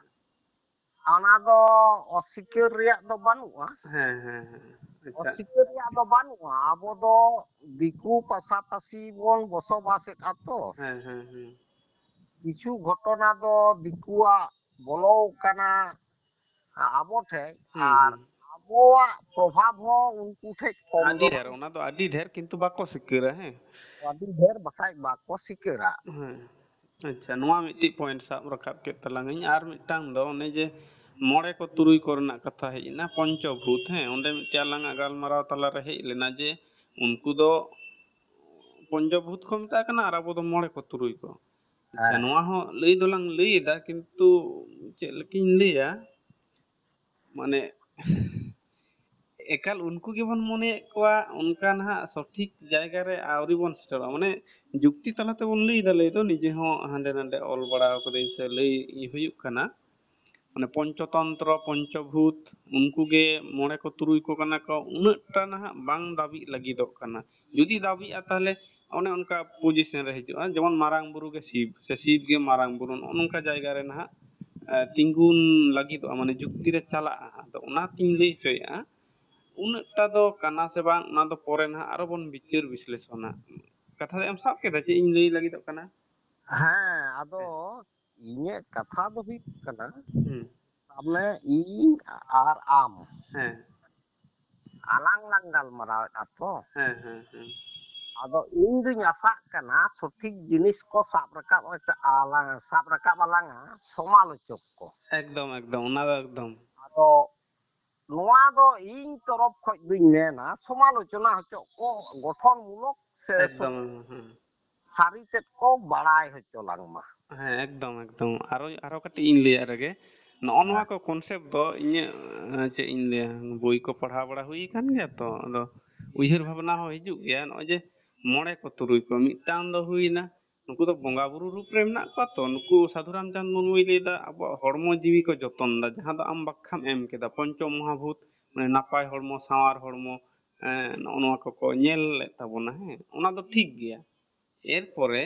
ᱚᱱᱟ ᱫᱚ ᱚᱥᱤᱠᱟᱹᱨ ᱨᱮᱭᱟᱜ ᱫᱚ ᱵᱟᱹᱱᱩᱜᱼᱟ᱾ ᱦᱮᱸ, ᱦᱮᱸ, ᱦᱮᱸ᱾ ᱟᱪᱪᱷᱟ᱾ ᱚᱥᱤᱠᱟᱹᱨ ᱨᱮᱭᱟᱜ ᱫᱚ ᱵᱟᱹᱱᱩᱜᱼᱟ᱾ ᱟᱵᱚ ᱫᱚ ᱫᱤᱠᱩ ᱯᱟᱥᱟᱯᱟᱥᱤ ᱵᱚᱱ ᱵᱚᱥᱚᱵᱟᱥᱮᱫᱼᱟ ᱛᱚ᱾ ᱦᱮᱸ, ᱦᱮᱸ, ᱦᱮᱸ᱾ ᱠᱤᱪᱷᱩ ᱜᱷᱚᱴᱚᱱᱟ ᱫᱚ ᱫᱤᱠᱩᱣᱟᱜ ᱵᱚᱞᱚ ᱠᱟᱱᱟ ᱟᱵᱚ ᱴᱷᱮᱡ, ᱦᱩᱸ, ᱟᱨ ᱦᱩᱸ᱾ ᱟᱵᱚᱣᱟᱜ ᱯᱨᱚᱵᱷᱟᱵᱽ ᱦᱚᱸ ᱩᱱᱠᱩ ᱴᱷᱮᱡ ᱠᱚᱢ ᱟᱹᱰᱤ ᱫᱚ ᱰᱷᱮᱨ, ᱵᱟᱹᱱᱩᱜ᱾ ᱚᱱᱟ ᱫᱚ ᱟᱹᱰᱤ ᱰᱷᱮᱨ, ᱠᱤᱱᱛᱩ ᱵᱟᱠᱚ ᱥᱤᱠᱟᱹᱨᱟ, ᱦᱮᱸ᱾ ᱟᱹᱰᱤ ᱰᱷᱮᱨ, ᱵᱟᱠᱷᱟᱡ ᱵᱟᱠᱚ ᱥᱤᱠᱟᱹᱨᱟ᱾ ᱦᱮᱸ᱾ ᱟᱪᱪᱷᱟ, ᱱᱚᱣᱟ ᱢᱤᱫᱴᱤᱡ point ᱥᱟᱵ ᱨᱟᱠᱟᱵ ᱠᱮᱫ ᱛᱟᱞᱟᱝ ᱟᱹᱧ᱾ ᱟᱨ ᱢᱤᱫᱴᱟᱝ ᱫᱚ ᱚᱱᱮ ᱡᱮ ᱢᱚᱬᱮ ᱠᱚ ᱛᱩᱨᱩᱭ ᱠᱚᱨᱮᱱᱟᱜ ᱠᱟᱛᱷᱟ ᱦᱮᱡ ᱮᱱᱟ, ᱯᱚᱧᱪᱚᱵᱷᱩᱛ, ᱦᱮᱸ, ᱚᱸᱰᱮ ᱢᱤᱫᱴᱮᱱ ᱟᱞᱟᱝᱟᱜ ᱜᱟᱞᱢᱟᱨᱟᱣ ᱛᱟᱞᱟᱨᱮ ᱦᱮᱡ ᱞᱮᱱᱟ ᱡᱮ ᱩᱱᱠᱩ ᱫᱚ ᱯᱚᱧᱪᱚᱵᱷᱩᱛ ᱠᱚ ᱢᱮᱛᱟᱜ ᱠᱟᱱᱟ ᱟᱨ ᱟᱵᱚ ᱫᱚ ᱢᱚᱬᱮ ᱠᱚ ᱛᱩᱨᱩᱭ ᱠᱚ᱾ ᱟᱪᱪᱷᱟ, ᱦᱮᱸ᱾ ᱱᱚᱣᱟ ᱦᱚᱸ ᱞᱟᱹᱭ ᱫᱚᱞᱟᱝ ᱞᱟᱹᱭ ᱮᱫᱟ, ᱠᱤᱱᱛᱩ ᱪᱮᱫ ᱞᱮᱠᱟᱧ ᱞᱟᱹᱭᱟ, ᱢᱟᱱᱮ ᱮᱠᱟᱞ ᱩᱱᱠᱩ ᱜᱮᱵᱚᱱ ᱢᱚᱱᱮᱭᱮᱫ ᱠᱚᱣᱟ, ᱚᱱᱠᱟ ᱱᱟᱦᱟᱜ ᱥᱚᱴᱷᱤᱠ ᱡᱟᱭᱜᱟ ᱨᱮ ᱟᱹᱣᱨᱤ ᱵᱚᱱ ᱥᱮᱴᱮᱨᱚᱜᱼᱟ᱾ ᱢᱟᱱᱮ ᱡᱩᱠᱛᱤ ᱛᱟᱞᱟ ᱛᱮᱵᱚᱱ ᱞᱟᱹᱭ ᱮᱫᱟ, ᱞᱟᱹᱭ ᱫᱚ ᱱᱤᱡᱮ ᱦᱚᱸ ᱦᱟᱸᱰᱮ ᱱᱟᱰᱮ ᱚᱞ ᱵᱟᱲᱟ ᱠᱟᱹᱫᱟᱹᱧ ᱥᱮ ᱞᱟᱹᱭ ᱦᱩᱭᱩᱜ ᱠᱟᱱᱟ᱾ ᱢᱟᱱᱮ ᱯᱚᱧᱪᱚᱛᱚᱱᱛᱨᱚ, ᱯᱚᱧᱪᱚᱵᱷᱩᱛ, ᱩᱱᱠᱩ ᱜᱮ ᱢᱚᱬᱮ ᱠᱚ ᱛᱩᱨᱩᱭ ᱠᱚ ᱠᱟᱱᱟ ᱠᱚ, ᱩᱱᱟᱹᱜ ᱴᱟ ᱱᱟᱦᱟᱜ ᱵᱟᱝ ᱫᱟᱵᱤᱜ ᱞᱟᱹᱜᱤᱫᱚᱜ ᱠᱟᱱᱟ᱾ ᱡᱩᱫᱤ ᱫᱟᱵᱤᱜᱼᱟ, ᱛᱟᱦᱚᱞᱮ ᱚᱱᱮ ᱚᱱᱠᱟ position ᱨᱮ ᱦᱤᱡᱩᱜᱼᱟ᱾ ᱡᱮᱢᱚᱱ ᱢᱟᱨᱟᱝ ᱵᱩᱨᱩ ᱜᱮ ᱥᱤᱵ, ᱥᱮ ᱥᱤᱵ ᱜᱮ ᱢᱟᱨᱟᱝ ᱵᱩᱨᱩ, ᱱᱚᱜᱼᱚ ᱱᱚᱝᱠᱟ ᱡᱟᱭᱜᱟ ᱨᱮ ᱱᱟᱦᱟᱜ, ᱮ, ᱛᱤᱸᱜᱩᱱ ᱞᱟᱹᱜᱤᱫᱚᱜᱼᱟ, ᱢᱟᱱᱮ ᱡᱩᱠᱛᱤ ᱨᱮ ᱪᱟᱞᱟᱜᱼᱟ᱾ ᱟᱫᱚ ᱚᱱᱟᱛᱤᱧ ᱞᱟᱹᱭ ᱦᱚᱪᱚᱭᱮᱫᱼᱟ, ᱩᱱᱟᱹᱜ ᱴᱟ ᱫᱚ ᱠᱟᱱᱟ ᱥᱮ ᱵᱟᱝ, ᱚᱱᱟ ᱫᱚ ᱯᱚᱨᱮ ᱱᱟᱦᱟᱜ ᱟᱨᱚ ᱵᱚᱱ ᱵᱤᱪᱟᱹᱨ ᱵᱤᱥᱞᱮᱥᱚᱱᱟ᱾ ᱠᱟᱛᱷᱟ ᱫᱚ ᱮᱢ ᱥᱟᱵ ᱠᱮᱫᱟ ᱪᱮᱫ ᱤᱧ ᱞᱟᱹᱭ ᱞᱟᱹᱜᱤᱫᱚᱜ ᱠᱟᱱᱟ? ᱦᱮᱸ, ᱟᱫᱚ ᱤᱧᱟᱹᱜ ᱠᱟᱛᱷᱟ ᱫᱚ ᱦᱩᱭᱩᱜ ᱠᱟᱱᱟ, ᱦᱩᱸ᱾ ᱛᱟᱨᱢᱟᱱᱮ ᱤᱧ ᱟᱨ ᱟᱢ, ᱦᱮᱸ᱾ ᱟᱞᱟᱝ ᱞᱟᱝ ᱜᱟᱞᱢᱟᱨᱟᱣᱮᱫᱼᱟ ᱛᱚ᱾ ᱦᱮᱸ, ᱦᱮᱸ, ᱦᱮᱸ᱾ ᱟᱫᱚ ᱤᱧ ᱫᱩᱧ ᱟᱥᱟᱜ ᱠᱟᱱᱟ ᱥᱚᱴᱷᱤᱠ ᱡᱤᱱᱤᱥ ᱠᱚ ᱥᱟᱵ ᱨᱟᱠᱟᱵ ᱟᱞᱟᱝ, ᱥᱟᱵ ᱨᱟᱠᱟᱵ ᱟᱞᱟᱝᱟ ᱥᱚᱢᱟᱞᱳᱪᱚᱠ ᱠᱚ᱾ ᱮᱠᱫᱚᱢ, ᱮᱠᱫᱚᱢ, ᱚᱱᱟ ᱫᱚ ᱮᱠᱫᱚᱢ᱾ ᱟᱫᱚ ᱱᱚᱣᱟ ᱫᱚ ᱤᱧ ᱛᱚᱨᱚᱯ ᱠᱷᱚᱡ ᱫᱩᱧ ᱢᱮᱱᱟ, ᱥᱚᱢᱟᱞᱳᱪᱚᱱᱟ ᱦᱚᱪᱚᱜ ᱠᱚ, ᱜᱚᱴᱷᱚᱱ ᱢᱩᱞᱚᱠ ᱥᱮ ᱮᱠᱫᱚᱢ, ᱦᱮᱸ᱾ ᱥᱟᱹᱨᱤ ᱛᱮᱫ ᱠᱚ ᱵᱟᱲᱟᱭ ᱦᱚᱪᱚ ᱞᱟᱝ ᱢᱟ᱾ ᱦᱮᱸ, ᱮᱠᱫᱚᱢ, ᱮᱠᱫᱚᱢ᱾ ᱟᱨᱚ, ᱟᱨᱚ ᱠᱟᱹᱴᱤᱡ ᱤᱧ ᱞᱟᱹᱭᱟᱜ ᱨᱮᱜᱮ, ᱱᱚᱜᱼᱚ ᱱᱚᱣᱟ ᱦᱮᱸ᱾ ᱠᱚ concept ᱫᱚ ᱤᱧᱟᱹᱜ, ᱮᱸ, ᱪᱮᱫ ᱤᱧ ᱞᱟᱹᱭᱟ, ᱵᱳᱭ ᱠᱚ ᱯᱟᱲᱦᱟᱣ ᱵᱟᱲᱟ ᱦᱩᱭ ᱟᱠᱟᱱ ᱜᱮᱭᱟ ᱛᱚ, ᱟᱫᱚ ᱩᱭᱦᱟᱹᱨ ᱵᱷᱟᱵᱽᱱᱟ ᱦᱚᱸ ᱦᱤᱡᱩᱜ ᱜᱮᱭᱟ᱾ ᱱᱚᱜᱼᱚᱭ ᱡᱮ ᱢᱚᱬᱮ ᱠᱚ ᱛᱩᱨᱩᱭ ᱠᱚ, ᱢᱤᱫᱴᱟᱝ ᱫᱚ ᱦᱩᱭᱱᱟ, ᱱᱩᱠᱩ ᱫᱚ ᱵᱚᱸᱜᱟ ᱵᱩᱨᱩ ᱨᱩᱯ ᱨᱮ ᱢᱮᱱᱟᱜ ᱠᱚᱣᱟ ᱛᱚ, ᱱᱩᱠᱩ ᱥᱟᱫᱷᱩ ᱨᱟᱢᱪᱟᱸᱫᱽ ᱢᱩᱨᱢᱩᱭ ᱞᱟᱹᱭ ᱮᱫᱟ ᱟᱵᱚᱣᱟᱜ ᱦᱚᱲᱢᱚ ᱡᱤᱣᱤ ᱠᱚ ᱡᱚᱛᱚᱱ ᱮᱫᱟ, ᱡᱟᱦᱟᱸ ᱫᱚ ᱟᱢ ᱵᱟᱠᱷᱟᱢ ᱮᱢ ᱠᱮᱫᱟ, ᱯᱚᱧᱪᱚ ᱢᱚᱦᱟᱵᱷᱩᱛ, ᱢᱟᱱᱮ ᱱᱟᱯᱟᱭ ᱦᱚᱲᱢᱚ, ᱥᱟᱶᱟᱨ ᱦᱚᱲᱢᱚ, ᱮᱸ, ᱱᱚᱜᱼᱚ ᱱᱚᱣᱟ ᱠᱚᱠᱚ ᱧᱮᱞ ᱞᱮᱫ ᱛᱟᱵᱚᱱᱟ, ᱦᱮᱸ, ᱚᱱᱟ ᱫᱚ ᱴᱷᱤᱠ ᱜᱮᱭᱟ᱾ ᱮᱨᱯᱚᱨᱮ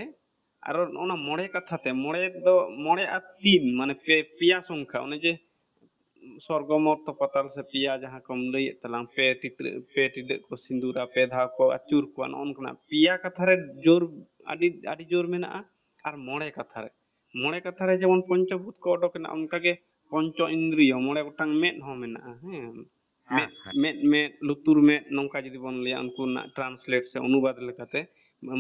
ᱟᱨᱚ ᱚᱱᱟ ᱢᱚᱬᱮ ᱠᱟᱛᱷᱟ ᱛᱮ, ᱢᱚᱬᱮ ᱫᱚ, ᱢᱚᱬᱮ ᱟᱨ ᱛᱤᱱ, ᱢᱟᱱᱮ ᱯᱮ, ᱯᱮᱭᱟ ᱥᱚᱝᱠᱷᱟ, ᱚᱱᱮ ᱡᱮ ᱥᱚᱨᱜᱚ ᱢᱚᱨᱛᱚ ᱯᱟᱛᱟᱞ ᱥᱮ ᱯᱮᱭᱟ ᱡᱟᱦᱟᱸ ᱠᱚᱢ ᱞᱟᱹᱭᱮᱫ ᱛᱟᱞᱟᱝ, ᱯᱮ ᱴᱤᱴᱟᱹ-, ᱯᱮ ᱴᱤᱰᱟᱹᱜ ᱠᱚ ᱥᱤᱸᱫᱩᱨᱟ, ᱯᱮ ᱫᱷᱟᱣ ᱠᱚ ᱟᱹᱪᱩᱨ ᱠᱚᱣᱟ, ᱱᱚᱜᱼᱚ ᱱᱚᱝᱠᱟᱱᱟᱜ ᱯᱮᱭᱟ ᱠᱟᱛᱷᱟ ᱨᱮ ᱡᱳᱨ, ᱟᱹᱰᱤ, ᱟᱹᱰᱤ ᱡᱳᱨ ᱢᱮᱱᱟᱜᱼᱟ᱾ ᱟᱨ ᱢᱚᱬᱮ ᱠᱟᱛᱷᱟ ᱨᱮ, ᱢᱚᱬᱮ ᱠᱟᱛᱷᱟ ᱨᱮ ᱡᱮᱢᱚᱱ ᱯᱚᱧᱪᱚᱵᱷᱩᱛ ᱠᱚ ᱚᱰᱚᱠ ᱮᱱᱟ, ᱚᱱᱠᱟᱜᱮ ᱯᱚᱧᱪᱚ ᱤᱱᱫᱨᱤᱭᱚ, ᱢᱚᱬᱮ ᱜᱚᱴᱟᱝ ᱢᱮᱫ ᱦᱚᱸ ᱢᱮᱱᱟᱜᱼᱟ, ᱦᱮᱸ᱾ ᱢᱮᱫ, ᱟᱪᱪᱷᱟ᱾ ᱢᱮᱫ, ᱢᱮᱫ, ᱞᱩᱛᱩᱨ ᱢᱮᱫ, ᱱᱚᱝᱠᱟ ᱡᱩᱫᱤ ᱵᱚᱱ ᱞᱟᱹᱭᱟ, ᱩᱱᱠᱩ ᱨᱮᱱᱟᱜ translate ᱥᱮ ᱚᱱᱩᱵᱟᱫ ᱞᱮᱠᱟᱛᱮ,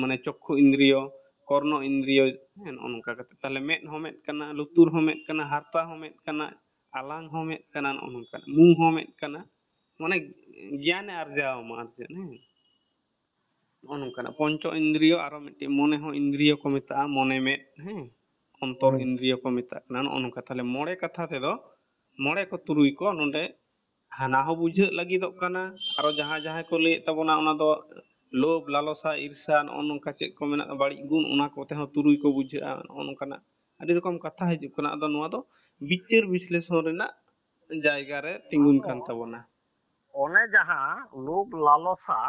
ᱢᱟᱱᱮ ᱪᱚᱠᱠᱷᱩ ᱤᱱᱫᱨᱤᱭᱚ, ᱠᱚᱨᱱᱚ ᱤᱱᱫᱨᱤᱭᱚ, ᱦᱮᱸ, ᱱᱚᱜᱼᱚ ᱱᱚᱝᱠᱟ ᱠᱟᱛᱮ᱾ ᱛᱟᱦᱞᱮ ᱢᱮᱫ ᱦᱚᱸ ᱢᱮᱫ ᱠᱟᱱᱟ, ᱞᱩᱛᱩᱨ ᱦᱚᱸ ᱢᱮᱫ ᱠᱟᱱᱟ, ᱦᱟᱨᱛᱟ ᱦᱚᱸ ᱢᱮᱫ ᱠᱟᱱᱟ, ᱟᱞᱟᱝ ᱦᱚᱸ ᱢᱮᱫ ᱠᱟᱱᱟ, ᱱᱚᱜᱼᱚ ᱱᱚᱝᱠᱟᱱᱟᱜ᱾ ᱢᱩ ᱦᱚᱸ ᱢᱮᱫ ᱠᱟᱱᱟ, ᱢᱟᱱᱮ ᱜᱮᱭᱟᱱᱮ ᱟᱨᱡᱟᱣ ᱟᱢᱟ ᱟᱨ ᱪᱮᱫ, ᱦᱮᱸ᱾ ᱱᱚᱜᱼᱚ ᱱᱚᱝᱠᱟᱱᱟᱜ ᱯᱚᱧᱪᱚ ᱤᱱᱫᱨᱤᱭᱚ, ᱟᱨᱚ ᱢᱤᱫᱴᱤᱡ ᱢᱚᱱᱮ ᱦᱚᱸ ᱤᱱᱫᱨᱤᱭᱚ ᱠᱚ ᱢᱮᱛᱟᱜᱼᱟ, ᱢᱚᱱᱮ ᱢᱮᱫ, ᱦᱮᱸ, ᱚᱱᱛᱚᱨ ᱦᱩᱸ᱾ ᱤᱱᱫᱨᱤᱭᱚ ᱠᱚ ᱢᱮᱛᱟᱜ ᱠᱟᱱᱟ᱾ ᱱᱚᱜᱼᱚ ᱱᱚᱝᱠᱟ᱾ ᱛᱟᱦᱞᱮ ᱢᱚᱬᱮ ᱠᱟᱛᱷᱟ ᱛᱮᱫᱚ, ᱢᱚᱬᱮ ᱠᱚ ᱛᱩᱨᱩᱭ ᱠᱚ ᱱᱚᱰᱮ ᱦᱟᱱᱟ ᱦᱚᱸ ᱵᱩᱡᱷᱟᱹᱜ ᱞᱟᱹᱜᱤᱫᱚᱜ ᱠᱟᱱᱟ, ᱟᱨᱚ ᱡᱟᱦᱟᱸ ᱡᱟᱦᱟᱸᱭ ᱠᱚ ᱞᱟᱹᱭᱮᱫ ᱛᱟᱵᱚᱱᱟ, ᱚᱱᱟ ᱫᱚ ᱞᱳᱵᱷ, ᱞᱟᱞᱚᱥᱟ, ᱤᱨᱥᱟ, ᱱᱚᱜᱼᱚ ᱱᱚᱝᱠᱟ ᱪᱮᱫ ᱠᱚ ᱢᱮᱱᱟᱜᱼᱟ, ᱵᱟᱹᱲᱤᱡ ᱜᱩᱱ, ᱚᱱᱟ ᱠᱚᱛᱮ ᱦᱚᱸ ᱛᱩᱨᱩᱭ ᱠᱚ ᱵᱩᱡᱷᱟᱹᱜᱼᱟ᱾ ᱱᱚᱜᱼᱚ ᱱᱚᱝᱠᱟᱱᱟᱜ ᱟᱹᱰᱤ ᱨᱚᱠᱚᱢ ᱠᱟᱛᱷᱟ ᱦᱤᱡᱩᱜ ᱠᱟᱱᱟ᱾ ᱟᱫᱚ ᱱᱚᱣᱟ ᱫᱚ ᱵᱤᱪᱟᱹᱨ ᱵᱤᱥᱞᱮᱥᱚᱱ ᱨᱮᱱᱟᱜ ᱡᱟᱭᱜᱟ ᱨᱮ ᱛᱤᱸᱜᱩᱱ ᱠᱟᱱ ᱛᱟᱵᱚᱱᱟ᱾ ᱚᱱᱮ ᱡᱟᱦᱟᱸ ᱞᱳᱵᱷ ᱞᱟᱞᱚᱥᱟ,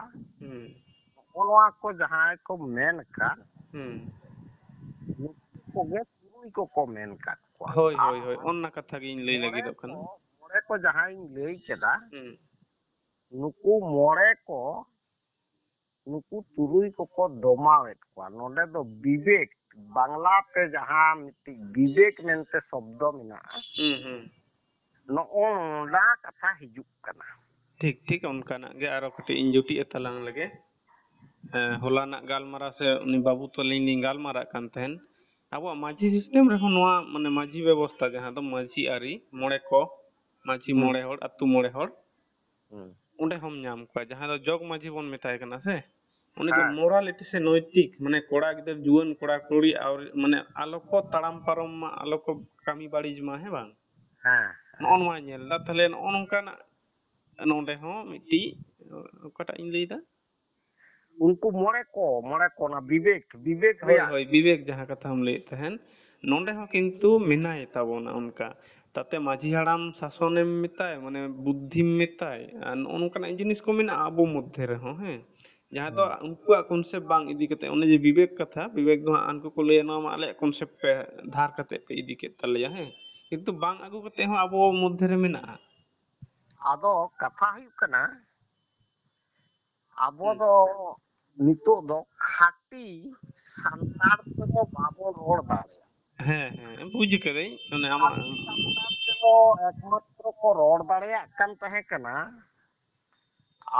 ᱦᱩᱸ᱾ ᱱᱚᱜᱼᱚ ᱱᱚᱣᱟ ᱠᱚ ᱡᱟᱦᱟᱸᱭ ᱠᱚ ᱢᱮᱱ ᱟᱠᱟᱫ, ᱦᱩᱸ᱾ ᱱᱩᱠᱩ ᱠᱚᱜᱮ ᱛᱩᱨᱩᱭ ᱠᱚᱠᱚ ᱢᱮᱱ ᱟᱠᱟᱫ ᱠᱚᱣᱟ᱾ ᱦᱳᱭ, ᱦᱳᱭ, ᱦᱳᱭ, ᱟᱨ ᱚᱱᱟ ᱠᱟᱛᱷᱟ ᱜᱤᱧ ᱞᱟᱹᱭ ᱢᱚᱬᱮ ᱞᱟᱹᱜᱤᱫᱚᱜ ᱠᱟᱱᱟ᱾ ᱠᱚ, ᱢᱚᱬᱮ ᱠᱚ ᱡᱟᱦᱟᱸᱧ ᱞᱟᱹᱭ ᱠᱮᱫᱟ, ᱦᱩᱸ᱾ ᱱᱩᱠᱩ ᱢᱚᱬᱮ ᱠᱚ, ᱱᱩᱠᱩ ᱛᱩᱨᱩᱭ ᱠᱚᱠᱚ ᱫᱚᱢᱟᱣᱮᱫ ᱠᱚᱣᱟ᱾ ᱱᱚᱰᱮ ᱫᱚ ᱵᱤᱵᱮᱠ, ᱵᱟᱝᱞᱟ ᱛᱮ ᱡᱟᱦᱟᱸ ᱢᱤᱫᱴᱤᱡ ᱵᱤᱵᱮᱠ ᱢᱮᱱᱛᱮ ᱥᱚᱵᱫᱚ ᱢᱮᱱᱟᱜᱼᱟ, ᱦᱩᱸ, ᱦᱩᱸ᱾ ᱱᱚᱜᱼᱚ ᱱᱚᱰᱟ ᱠᱟᱛᱷᱟ ᱦᱤᱡᱩᱜ ᱠᱟᱱᱟ᱾ ᱴᱷᱤᱠ, ᱴᱷᱤᱠ, ᱚᱱᱠᱟᱱᱟᱜ ᱜᱮ ᱟᱨᱚ ᱠᱟᱹᱴᱤᱡ ᱤᱧ ᱡᱩᱴᱤᱡ ᱮ ᱛᱟᱞᱟᱝ ᱞᱮᱜᱮ᱾ ᱮᱸ, ᱦᱚᱞᱟᱱᱟᱜ ᱜᱟᱞᱢᱟᱨᱟᱣ ᱥᱮ ᱩᱱᱤ ᱵᱟᱹᱵᱩ ᱛᱟᱹᱞᱤᱧ ᱞᱤᱧ ᱜᱟᱞᱢᱟᱨᱟᱜ ᱠᱟᱱ ᱛᱟᱦᱮᱸᱱ, ᱟᱵᱚᱣᱟᱜ ᱢᱟᱹᱡᱷᱤ system ᱨᱮᱦᱚᱸ ᱱᱚᱣᱟ, ᱢᱟᱱᱮ, ᱢᱟᱹᱡᱷᱤ ᱵᱮᱵᱚᱥᱛᱷᱟ, ᱡᱟᱦᱟᱸ ᱫᱚ ᱢᱟᱹᱡᱷᱤ ᱟᱹᱨᱤ, ᱢᱚᱬᱮ ᱠᱚ, ᱢᱟᱹᱡᱷᱤ ᱦᱩᱸ᱾ ᱢᱚᱬᱮ ᱦᱚᱲ, ᱟᱹᱛᱩ ᱢᱚᱬᱮ ᱦᱚᱲ, ᱦᱩᱸ᱾ ᱚᱸᱰᱮ ᱦᱚᱸᱢ ᱧᱟᱢ ᱠᱚᱣᱟ, ᱡᱟᱦᱟᱸ ᱫᱚ ᱡᱚᱜᱽ ᱢᱟᱹᱡᱷᱤ ᱵᱚᱱ ᱢᱮᱛᱟᱭ ᱠᱟᱱᱟ ᱥᱮ, ᱩᱱᱤ ᱫᱚ ᱦᱮᱸ᱾ Morality ᱥᱮ ᱱᱳᱭᱛᱤᱠ, ᱢᱟᱱᱮ, ᱠᱚᱲᱟ ᱜᱤᱫᱟᱹᱨ, ᱡᱩᱣᱟᱹᱱ ᱠᱚᱲᱟ ᱠᱩᱲᱤ, ᱟᱨ, ᱢᱟᱱᱮ, ᱟᱞᱚ ᱠᱚ ᱛᱟᱲᱟᱢ ᱯᱟᱨᱚᱢ ᱢᱟ, ᱟᱞᱚ ᱠᱚ ᱠᱟᱹᱢᱤ ᱵᱟᱹᱲᱤᱡ ᱢᱟ, ᱦᱮᱸ ᱵᱟᱝ? ᱦᱮᱸ᱾ ᱱᱚᱜᱼᱚ ᱱᱚᱣᱟ ᱧᱮᱞ ᱮᱫᱟ᱾ ᱛᱟᱦᱞᱮ ᱱᱚᱜᱼᱚ ᱱᱚᱝᱠᱟᱱᱟᱜ ᱱᱚᱰᱮ ᱦᱚᱸ ᱢᱤᱫᱴᱤᱡ, ᱚᱠᱟᱴᱟᱜ ᱤᱧ ᱞᱟᱹᱭᱫᱟ? ᱩᱱᱠᱩ ᱢᱚᱬᱮ ᱠᱚ, ᱢᱚᱬᱮ ᱠᱚ, ᱚᱱᱟ ᱵᱤᱵᱮᱠ, ᱵᱤᱵᱮᱠ ᱦᱳᱭ, ᱨᱮᱭᱟᱜ᱾ ᱦᱳᱭ, ᱵᱤᱵᱮᱠ ᱡᱟᱦᱟᱸ ᱠᱟᱛᱷᱟᱢ ᱞᱟᱹᱭᱮᱫ ᱛᱟᱦᱮᱸᱱ, ᱱᱚᱰᱮ ᱦᱚᱸ ᱠᱤᱱᱛᱩ ᱢᱮᱱᱟᱭ ᱛᱟᱵᱚᱱᱟ ᱚᱱᱠᱟ᱾ ᱛᱟᱛᱮ ᱢᱟᱹᱡᱷᱤ ᱦᱟᱲᱟᱢ ᱥᱟᱥᱚᱱᱮᱢ ᱢᱮᱛᱟᱭ, ᱢᱟᱱᱮ ᱵᱩᱫᱽᱫᱷᱤᱢ ᱢᱮᱛᱟᱭ, ᱟᱨ ᱱᱚᱜᱼᱚ ᱱᱚᱝᱠᱟᱱᱟᱜ ᱡᱤᱱᱤᱥ ᱠᱚ ᱢᱮᱱᱟᱜᱼᱟ ᱟᱵᱚ ᱢᱚᱫᱽᱫᱷᱮ ᱨᱮᱦᱚᱸ, ᱦᱮᱸ᱾ ᱡᱟᱦᱟᱸ ᱫᱚ ᱦᱮᱸ᱾ ᱩᱱᱠᱩᱣᱟᱜ concept ᱵᱟᱝ ᱤᱫᱤ ᱠᱟᱛᱮ, ᱚᱱᱮ ᱡᱮ ᱵᱤᱵᱮᱠ ᱠᱟᱛᱷᱟ, ᱵᱤᱵᱮᱠ ᱫᱚ ᱦᱟᱸᱜ ᱦᱟᱱᱠᱩ ᱠᱚ ᱞᱟᱹᱭᱟ, "ᱱᱚᱣᱟ ᱢᱟ ᱟᱞᱮᱭᱟᱜ concept ᱯᱮ ᱫᱷᱟᱨ ᱠᱟᱛᱮ ᱯᱮ ᱤᱫᱤ ᱠᱮᱫ ᱛᱟᱞᱮᱭᱟ", ᱦᱮᱸ᱾ ᱠᱤᱱᱛᱩ ᱵᱟᱝ ᱟᱹᱜᱩ ᱠᱟᱛᱮ ᱦᱚᱸ ᱟᱵᱚ ᱢᱚᱫᱽᱫᱷᱮ ᱨᱮ ᱢᱮᱱᱟᱜᱼᱟ᱾ ᱟᱫᱚ ᱠᱟᱛᱷᱟ ᱦᱩᱭᱩᱜ ᱠᱟᱱᱟ, ᱟᱵᱚ ᱦᱩᱸ᱾ ᱫᱚ ᱱᱤᱛᱚᱜ ᱫᱚ ᱠᱷᱟᱹᱴᱤ ᱥᱟᱱᱛᱟᱲ ᱛᱮᱫᱚ ᱵᱟᱵᱚᱱ ᱨᱚᱲ ᱫᱟᱲᱮᱭᱟᱜᱼᱟ᱾ ᱦᱮᱸ, ᱦᱮᱸ, ᱵᱩᱡᱽ ᱠᱟᱹᱫᱟᱹᱧ᱾ ᱚᱱᱮ ᱟᱢᱟᱜ ᱠᱷᱟᱹᱴᱤ ᱥᱟᱱᱛᱟᱲ ᱛᱮᱫᱚ ᱮᱠᱢᱟᱛᱨᱚ ᱠᱚ ᱨᱚᱲ ᱫᱟᱲᱮᱭᱟᱜ ᱠᱟᱱ ᱛᱟᱦᱮᱸ ᱠᱟᱱᱟ,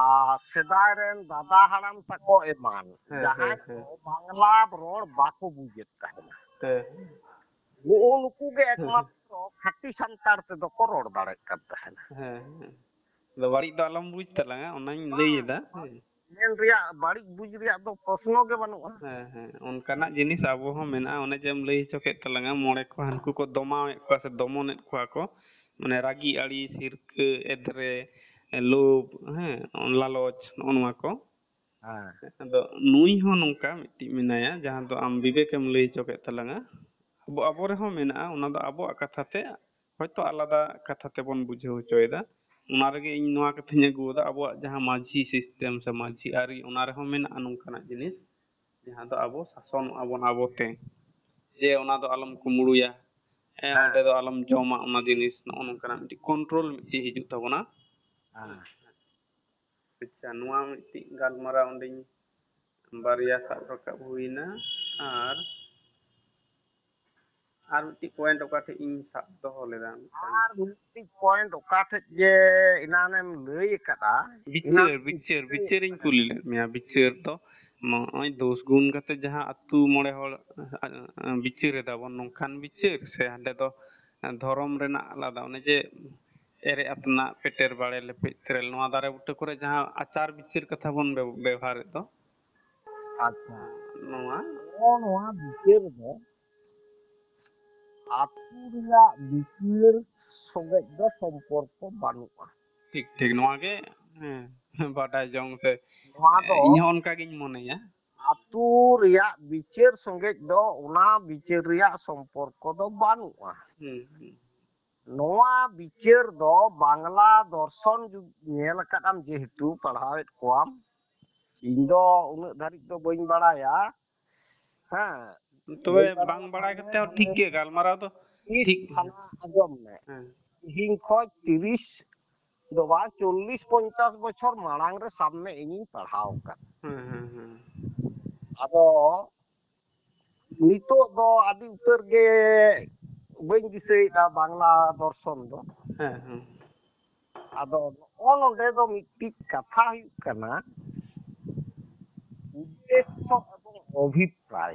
ᱟᱨ ᱥᱮᱫᱟᱭ ᱨᱮᱱ ᱫᱟᱫᱟ ᱦᱟᱲᱟᱢ ᱛᱟᱠᱚ ᱮᱢᱟᱱ, ᱦᱮᱸ, ᱡᱟᱦᱟᱸᱭ ᱦᱮᱸ, ᱦᱮᱸ᱾ ᱠᱚ ᱵᱟᱝᱞᱟ ᱨᱚᱲ ᱵᱟᱠᱚ ᱵᱩᱡᱮᱫ ᱛᱟᱦᱮᱱᱟ᱾ ᱦᱮᱸ᱾ ᱱᱩᱜᱼᱩ ᱱᱩᱠᱩ ᱜᱮ ᱮᱠᱢᱟᱛᱨᱚ ᱠᱷᱟᱹᱴᱤ ᱥᱟᱱᱛᱟᱲ ᱛᱮᱫᱚ ᱠᱚ ᱨᱚᱲ ᱫᱟᱲᱮᱭᱟᱜ ᱠᱟᱱ ᱛᱟᱦᱮᱱᱟ᱾ ᱦᱮᱸ ᱦᱮᱸ᱾ ᱟᱫᱚ ᱵᱟᱹᱲᱤᱡ ᱫᱚ ᱟᱞᱚᱢ ᱵᱩᱡᱽ ᱛᱟᱞᱟᱝᱟ, ᱚᱱᱟᱧ ᱞᱟᱹᱭ ᱮᱫᱟ᱾ ᱦᱮᱸ᱾ ᱢᱮᱱ ᱨᱮᱭᱟᱜ, ᱵᱟᱹᱲᱤᱡ ᱵᱩᱡᱽ ᱨᱮᱭᱟᱜ ᱫᱚ ᱯᱨᱚᱥᱱᱚ ᱜᱮ ᱵᱟᱹᱱᱩᱜᱼᱟ᱾ ᱦᱮᱸ ᱦᱮᱸ, ᱚᱱᱠᱟᱱᱟᱜ ᱡᱤᱱᱤᱥ ᱟᱵᱚ ᱦᱚᱸ ᱢᱮᱱᱟᱜᱼᱟ᱾ ᱚᱱᱮ ᱡᱮᱢ ᱞᱟᱹᱭ ᱦᱚᱪᱚ ᱠᱮᱫ ᱛᱟᱞᱟᱝᱟ, ᱢᱚᱬᱮ ᱠᱚ ᱦᱟᱹᱱᱠᱩ ᱠᱚ ᱫᱚᱢᱟᱣᱮᱫ ᱠᱚᱣᱟ ᱥᱮ ᱫᱚᱢᱚᱱᱮᱫ ᱠᱚᱣᱟ ᱠᱚ, ᱢᱟᱱᱮ ᱨᱟᱹᱜᱤ, ᱟᱹᱲᱤᱥ, ᱦᱤᱨᱠᱟᱹ, ᱮᱫᱽᱨᱮ, ᱞᱳᱵᱷ, ᱦᱮᱸ, ᱞᱟᱞᱚᱪ, ᱱᱚᱜᱼᱚ ᱱᱚᱣᱟ ᱠᱚ᱾ ᱦᱮᱸ᱾ ᱟᱫᱚ ᱱᱩᱭ ᱦᱚᱸ ᱱᱚᱝᱠᱟ ᱢᱤᱫᱴᱤᱡ ᱢᱮᱱᱟᱭᱟ, ᱡᱟᱦᱟᱸ ᱫᱚ ᱟᱢ ᱵᱤᱵᱮᱠᱮᱢ ᱞᱟᱹᱭ ᱦᱚᱪᱚ ᱠᱮᱫ ᱛᱟᱞᱟᱝᱟ, ᱟᱵᱚ, ᱟᱵᱚ ᱨᱮᱦᱚᱸ ᱢᱮᱱᱟᱜᱼᱟ᱾ ᱚᱱᱟ ᱫᱚ ᱟᱵᱚᱣᱟᱜ ᱠᱟᱛᱷᱟ ᱛᱮ, ᱦᱚᱭᱛᱳ ᱟᱞᱟᱫᱟ ᱠᱟᱛᱷᱟ ᱛᱮᱵᱚᱱ ᱵᱩᱡᱷᱟᱹᱣ ᱦᱚᱪᱚᱭᱮᱫᱟ᱾ ᱚᱱᱟ ᱨᱮᱜᱮ ᱤᱧ ᱱᱚᱣᱟ ᱠᱟᱛᱷᱟᱧ ᱟᱹᱜᱩ ᱟᱠᱟᱫᱟ, ᱟᱵᱚᱣᱟᱜ ᱡᱟᱦᱟᱸ ᱢᱟᱹᱡᱷᱤ system ᱥᱮ ᱢᱟᱹᱡᱷᱤ ᱟᱹᱨᱤ, ᱚᱱᱟ ᱨᱮᱦᱚᱸ ᱢᱮᱱᱟᱜᱼᱟ ᱱᱚᱝᱠᱟᱱᱟᱜ ᱡᱤᱱᱤᱥ, ᱡᱟᱦᱟᱸ ᱫᱚ ᱟᱵᱚ ᱥᱟᱥᱚᱱᱚᱜᱼᱟ ᱵᱚᱱ ᱟᱵᱚᱛᱮ, ᱡᱮ ᱚᱱᱟ ᱫᱚ ᱟᱞᱚᱢ ᱠᱩᱢᱵᱽᱲᱩᱭᱟ, ᱦᱮᱸ, ᱚᱸᱰᱮ ᱫᱚ ᱟᱞᱚᱢ ᱡᱚᱢᱟ ᱚᱱᱟ ᱡᱤᱱᱤᱥ, ᱱᱚᱜᱼᱚ ᱱᱚᱝᱠᱟᱱᱟᱜ ᱢᱤᱫᱴᱤᱡ control ᱢᱤᱫᱴᱤᱡ ᱦᱤᱡᱩᱜ ᱛᱟᱵᱚᱱᱟ᱾ ᱦᱮᱸ᱾ ᱟᱪᱪᱷᱟ, ᱱᱚᱣᱟ ᱢᱤᱫᱴᱤᱡ ᱜᱟᱞᱢᱟᱨᱟᱣ ᱚᱸᱰᱮᱧ ᱵᱟᱨᱭᱟ ᱥᱟᱵ ᱨᱟᱠᱟᱵ ᱦᱩᱭᱱᱟ, ᱟᱨ ᱟᱨ ᱢᱤᱫᱴᱤᱡ point ᱚᱠᱟ ᱴᱷᱮᱡ ᱤᱧ ᱥᱟᱵ ᱫᱚᱦᱚ ᱞᱮᱫᱟ ᱢᱤᱫᱴᱟᱝ᱾ ᱟᱨ ᱢᱤᱫᱴᱤᱡ point ᱚᱠᱟ ᱴᱷᱮᱡ ᱡᱮ ᱮᱱᱟᱱᱮᱢ ᱞᱟᱹᱭ ᱟᱠᱟᱫᱼᱟ, ᱵᱤᱪᱟᱹᱨ, ᱵᱤᱪᱟᱹᱨ, ᱵᱤᱪᱟᱹᱨᱤᱧ ᱠᱩᱞᱤ ᱞᱮᱫ ᱢᱮᱭᱟ᱾ ᱵᱤᱪᱟᱹᱨ ᱫᱚ ᱱᱚᱜᱼᱚᱭ ᱫᱳᱥ ᱜᱩᱱ ᱠᱟᱛᱮ ᱡᱟᱦᱟᱸ ᱟᱹᱛᱩ ᱢᱚᱬᱮ ᱦᱚᱲ, ᱟ, ᱟ, ᱵᱤᱪᱟᱹᱨ ᱮᱫᱟ ᱵᱚᱱ, ᱱᱚᱝᱠᱟᱱ ᱵᱤᱪᱟᱹᱨ ᱥᱮ ᱦᱟᱸᱰᱮ ᱫᱚ ᱫᱷᱚᱨᱚᱢ ᱨᱮᱱᱟᱜ ᱟᱞᱟᱫᱟ, ᱚᱱᱮ ᱡᱮ ᱮᱨᱮ ᱟᱛᱱᱟᱜ, ᱯᱮᱴᱮᱨ ᱵᱟᱲᱮ, ᱞᱮᱯᱮᱡ ᱛᱮᱨᱮᱞ, ᱱᱚᱣᱟ ᱫᱟᱨᱮ ᱵᱩᱴᱟᱹ ᱠᱚᱨᱮ ᱡᱟᱦᱟᱸ ᱟᱪᱟᱨ ᱵᱤᱪᱟᱹᱨ ᱠᱟᱛᱷᱟ ᱵᱚᱱ ᱵᱮᱵ-, ᱵᱮᱣᱦᱟᱨᱮᱫ ᱫᱚ, ᱟᱪᱪᱷᱟ, ᱱᱚᱣᱟ ᱱᱚᱜᱼᱚ ᱱᱚᱣᱟ ᱵᱤᱪᱟᱹᱨ ᱫᱚ ᱟᱹᱛᱩ ᱨᱮᱭᱟᱜ ᱵᱤᱪᱟᱹᱨ ᱥᱚᱸᱜᱮ ᱫᱚ ᱥᱚᱢᱯᱚᱨᱠᱚ ᱵᱟᱹᱱᱩᱜᱼᱟ᱾ ᱴᱷᱤᱠ ᱴᱷᱤᱠ, ᱱᱚᱣᱟ ᱜᱮ, ᱦᱮᱸ, ᱵᱟᱰᱟᱭ ᱡᱚᱝ ᱥᱮ ᱱᱚᱣᱟ ᱫᱚ ᱤᱧ ᱦᱚᱸ ᱚᱱᱠᱟ ᱜᱤᱧ ᱢᱚᱱᱮᱭᱟ᱾ ᱟᱹᱛᱩ ᱨᱮᱭᱟᱜ ᱵᱤᱪᱟᱹᱨ ᱥᱚᱸᱜᱮ ᱫᱚ ᱚᱱᱟ ᱵᱤᱪᱟᱹᱨ ᱨᱮᱭᱟᱜ ᱥᱚᱢᱯᱚᱨᱠᱚ ᱫᱚ ᱵᱟᱹᱱᱩᱜᱼᱟ᱾ ᱦᱩᱸ, ᱦᱩᱸ᱾ ᱱᱚᱣᱟ ᱵᱤᱪᱟᱹᱨ ᱫᱚ ᱵᱟᱝᱞᱟ ᱫᱚᱨᱥᱚᱱ ᱡᱩᱜᱽ ᱧᱮᱞ ᱟᱠᱟᱫᱟᱢ, ᱡᱮᱦᱮᱛᱩ ᱯᱟᱲᱦᱟᱣᱮᱫ ᱠᱚᱣᱟᱢ, ᱤᱧ ᱫᱚ ᱩᱱᱟᱹᱜ ᱫᱷᱟᱹᱨᱤᱡ ᱫᱚ ᱵᱟᱹᱧ ᱵᱟᱲᱟᱭᱟ᱾ ᱦᱮᱸ, ᱛᱚᱵᱮ ᱵᱟᱹᱧ ᱵᱟᱲᱟᱭᱟ᱾ ᱵᱟᱝ ᱵᱟᱲᱟᱭ ᱠᱟᱛᱮ ᱦᱚᱸ ᱴᱷᱤᱠ ᱜᱮ, ᱜᱟᱞᱢᱟᱨᱟᱣ ᱫᱚ ᱛᱤᱥ ᱴᱷᱤᱠ᱾ ᱛᱷᱟᱱᱟ ᱟᱸᱡᱚᱢ ᱢᱮ, ᱦᱮᱸ᱾ ᱛᱤᱦᱤᱧ ᱠᱷᱚᱡ ᱛᱤᱨᱤᱥ ᱫᱚ ᱵᱟᱝ, ᱪᱚᱞᱞᱤᱥ ᱯᱚᱧᱪᱟᱥ ᱵᱚᱪᱷᱚᱨ ᱢᱟᱲᱟᱝ ᱨᱮ ᱥᱟᱵ ᱢᱮ, ᱤᱧᱤᱧ ᱯᱟᱲᱦᱟᱣ ᱟᱠᱟᱫ᱾ ᱦᱮᱸ, ᱦᱮᱸ, ᱦᱮᱸ᱾ ᱟᱫᱚ ᱱᱤᱛᱚᱜ ᱫᱚ ᱟᱹᱰᱤ ᱩᱛᱟᱹᱨ ᱜᱮ ᱵᱟᱹᱧ ᱫᱤᱥᱟᱹᱭᱮᱫᱟ ᱵᱟᱝᱞᱟ ᱫᱚᱨᱥᱚᱱ ᱫᱚ᱾ ᱦᱮᱸ, ᱦᱮᱸ᱾ ᱟᱫᱚ ᱱᱚᱜᱼᱚ ᱱᱚᱰᱮ ᱫᱚ ᱢᱤᱫᱴᱤᱡ ᱠᱟᱛᱷᱟ ᱦᱩᱭᱩᱜ ᱠᱟᱱᱟ, ᱩᱫᱽᱫᱮᱥᱥᱚ ᱮᱵᱚᱝ ᱚᱵᱷᱤᱯᱨᱟᱭ᱾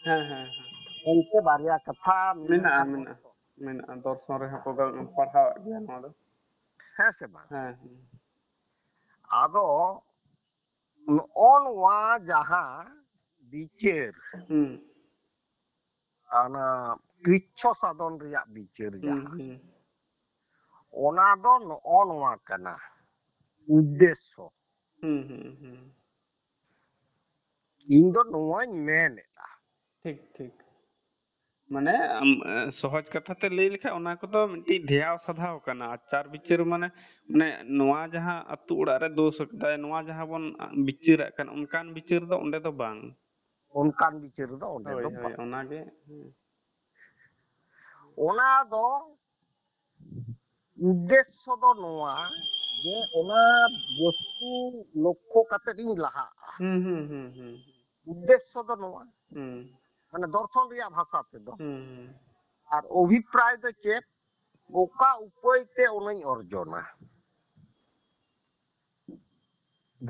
ᱦᱮᱸ, ᱦᱮᱸ, ᱦᱮᱸ᱾ ᱚᱱᱛᱮ ᱵᱟᱨᱭᱟ ᱠᱟᱛᱷᱟ ᱢᱮᱱᱟᱜᱼᱟ, ᱢᱮᱱᱟᱜᱼᱟ᱾ ᱢᱮᱱᱟᱜᱼᱟ, ᱫᱚᱨᱥᱚᱱ ᱨᱮᱦᱚᱸ ᱠᱚ ᱜᱟᱞ-, ᱯᱟᱲᱦᱟᱣᱮᱫ ᱜᱮᱭᱟ ᱱᱚᱣᱟ ᱫᱚ᱾ ᱦᱮᱸ ᱥᱮ ᱵᱟᱝ? ᱦᱮᱸ, ᱦᱮᱸ᱾ ᱟᱫᱚ ᱱᱚᱜᱼᱚ ᱱᱚᱣᱟ ᱡᱟᱦᱟᱸ ᱵᱤᱪᱟᱹᱨ, ᱦᱩᱸ, ᱚᱱᱟ ᱠᱨᱤᱪᱪᱷᱚ ᱥᱟᱫᱷᱚᱱ ᱨᱮᱭᱟᱜ ᱵᱤᱪᱟᱹᱨ ᱦᱩᱸ, ᱡᱟᱦᱟᱸ, ᱦᱩᱸ, ᱚᱱᱟ ᱫᱚ ᱱᱚᱜᱼᱚ ᱱᱚᱣᱟ ᱠᱟᱱᱟ, ᱩᱫᱽᱫᱮᱥᱥᱚ᱾ ᱦᱩᱸ, ᱦᱩᱸ, ᱦᱩᱸ᱾ ᱤᱧ ᱫᱚ ᱱᱚᱣᱟᱧ ᱢᱮᱱᱮᱫᱼᱟ᱾ ᱴᱷᱤᱠ, ᱴᱷᱤᱠ᱾ ᱢᱟᱱᱮ, ᱟᱢ, ᱮ, ᱥᱚᱦᱚᱡ ᱠᱟᱛᱷᱟ ᱛᱮ ᱞᱟᱹᱭ ᱞᱮᱠᱷᱟᱡ, ᱚᱱᱟ ᱠᱚᱫᱚ ᱢᱤᱫᱴᱤᱡ ᱫᱷᱮᱭᱟᱣ ᱥᱟᱫᱷᱟᱣ ᱠᱟᱱᱟ᱾ ᱟᱪᱟᱨ ᱵᱤᱪᱟᱹᱨ ᱢᱟᱱᱮ, ᱢᱟᱱᱮ, ᱱᱚᱣᱟ ᱡᱟᱦᱟᱸ ᱟᱹᱛᱩ ᱚᱲᱟᱜ ᱨᱮ ᱫᱳᱥ ᱟᱠᱟᱫᱟᱭ, ᱱᱚᱣᱟ ᱡᱟᱦᱟᱸ ᱵᱚᱱ, ᱟ, ᱵᱤᱪᱟᱹᱨᱟᱜ ᱠᱟᱱ, ᱚᱱᱠᱟᱱ ᱵᱤᱪᱟᱹᱨ ᱫᱚ ᱚᱸᱰᱮ ᱫᱚ ᱵᱟᱝ᱾ ᱚᱱᱠᱟᱱ ᱵᱤᱪᱟᱹᱨ ᱫᱚ ᱚᱸᱰᱮ ᱦᱳᱭ, ᱫᱚ ᱦᱳᱭ, ᱵᱟᱝ᱾ ᱚᱱᱟᱜᱮ᱾ ᱦᱮᱸ᱾ ᱚᱱᱟ ᱫᱚ ᱩᱫᱽᱫᱮᱥᱥᱚ ᱫᱚ ᱱᱚᱣᱟ ᱡᱮ ᱚᱱᱟ ᱵᱚᱥᱛᱩ ᱞᱚᱠᱠᱷᱚ ᱠᱟᱛᱮ ᱤᱧ ᱞᱟᱦᱟᱜᱼᱟ᱾ ᱦᱩᱸ, ᱦᱩᱸ, ᱦᱩᱸ, ᱦᱩᱸ, ᱩᱫᱽᱫᱮᱥᱥᱚ ᱫᱚ ᱱᱚᱣᱟ, ᱦᱩᱸ, ᱢᱟᱱᱮ ᱫᱚᱨᱥᱚᱱ ᱨᱮᱭᱟᱜ ᱵᱷᱟᱥᱟ ᱛᱮᱫᱚ᱾ ᱦᱩᱸ, ᱦᱩᱸ, ᱟᱨ ᱚᱵᱷᱤᱯᱨᱟᱭ ᱫᱚ ᱪᱮᱫ? ᱚᱠᱟ ᱩᱯᱟᱹᱭ ᱛᱮ ᱚᱱᱟᱧ ᱚᱨᱡᱚᱱᱟ?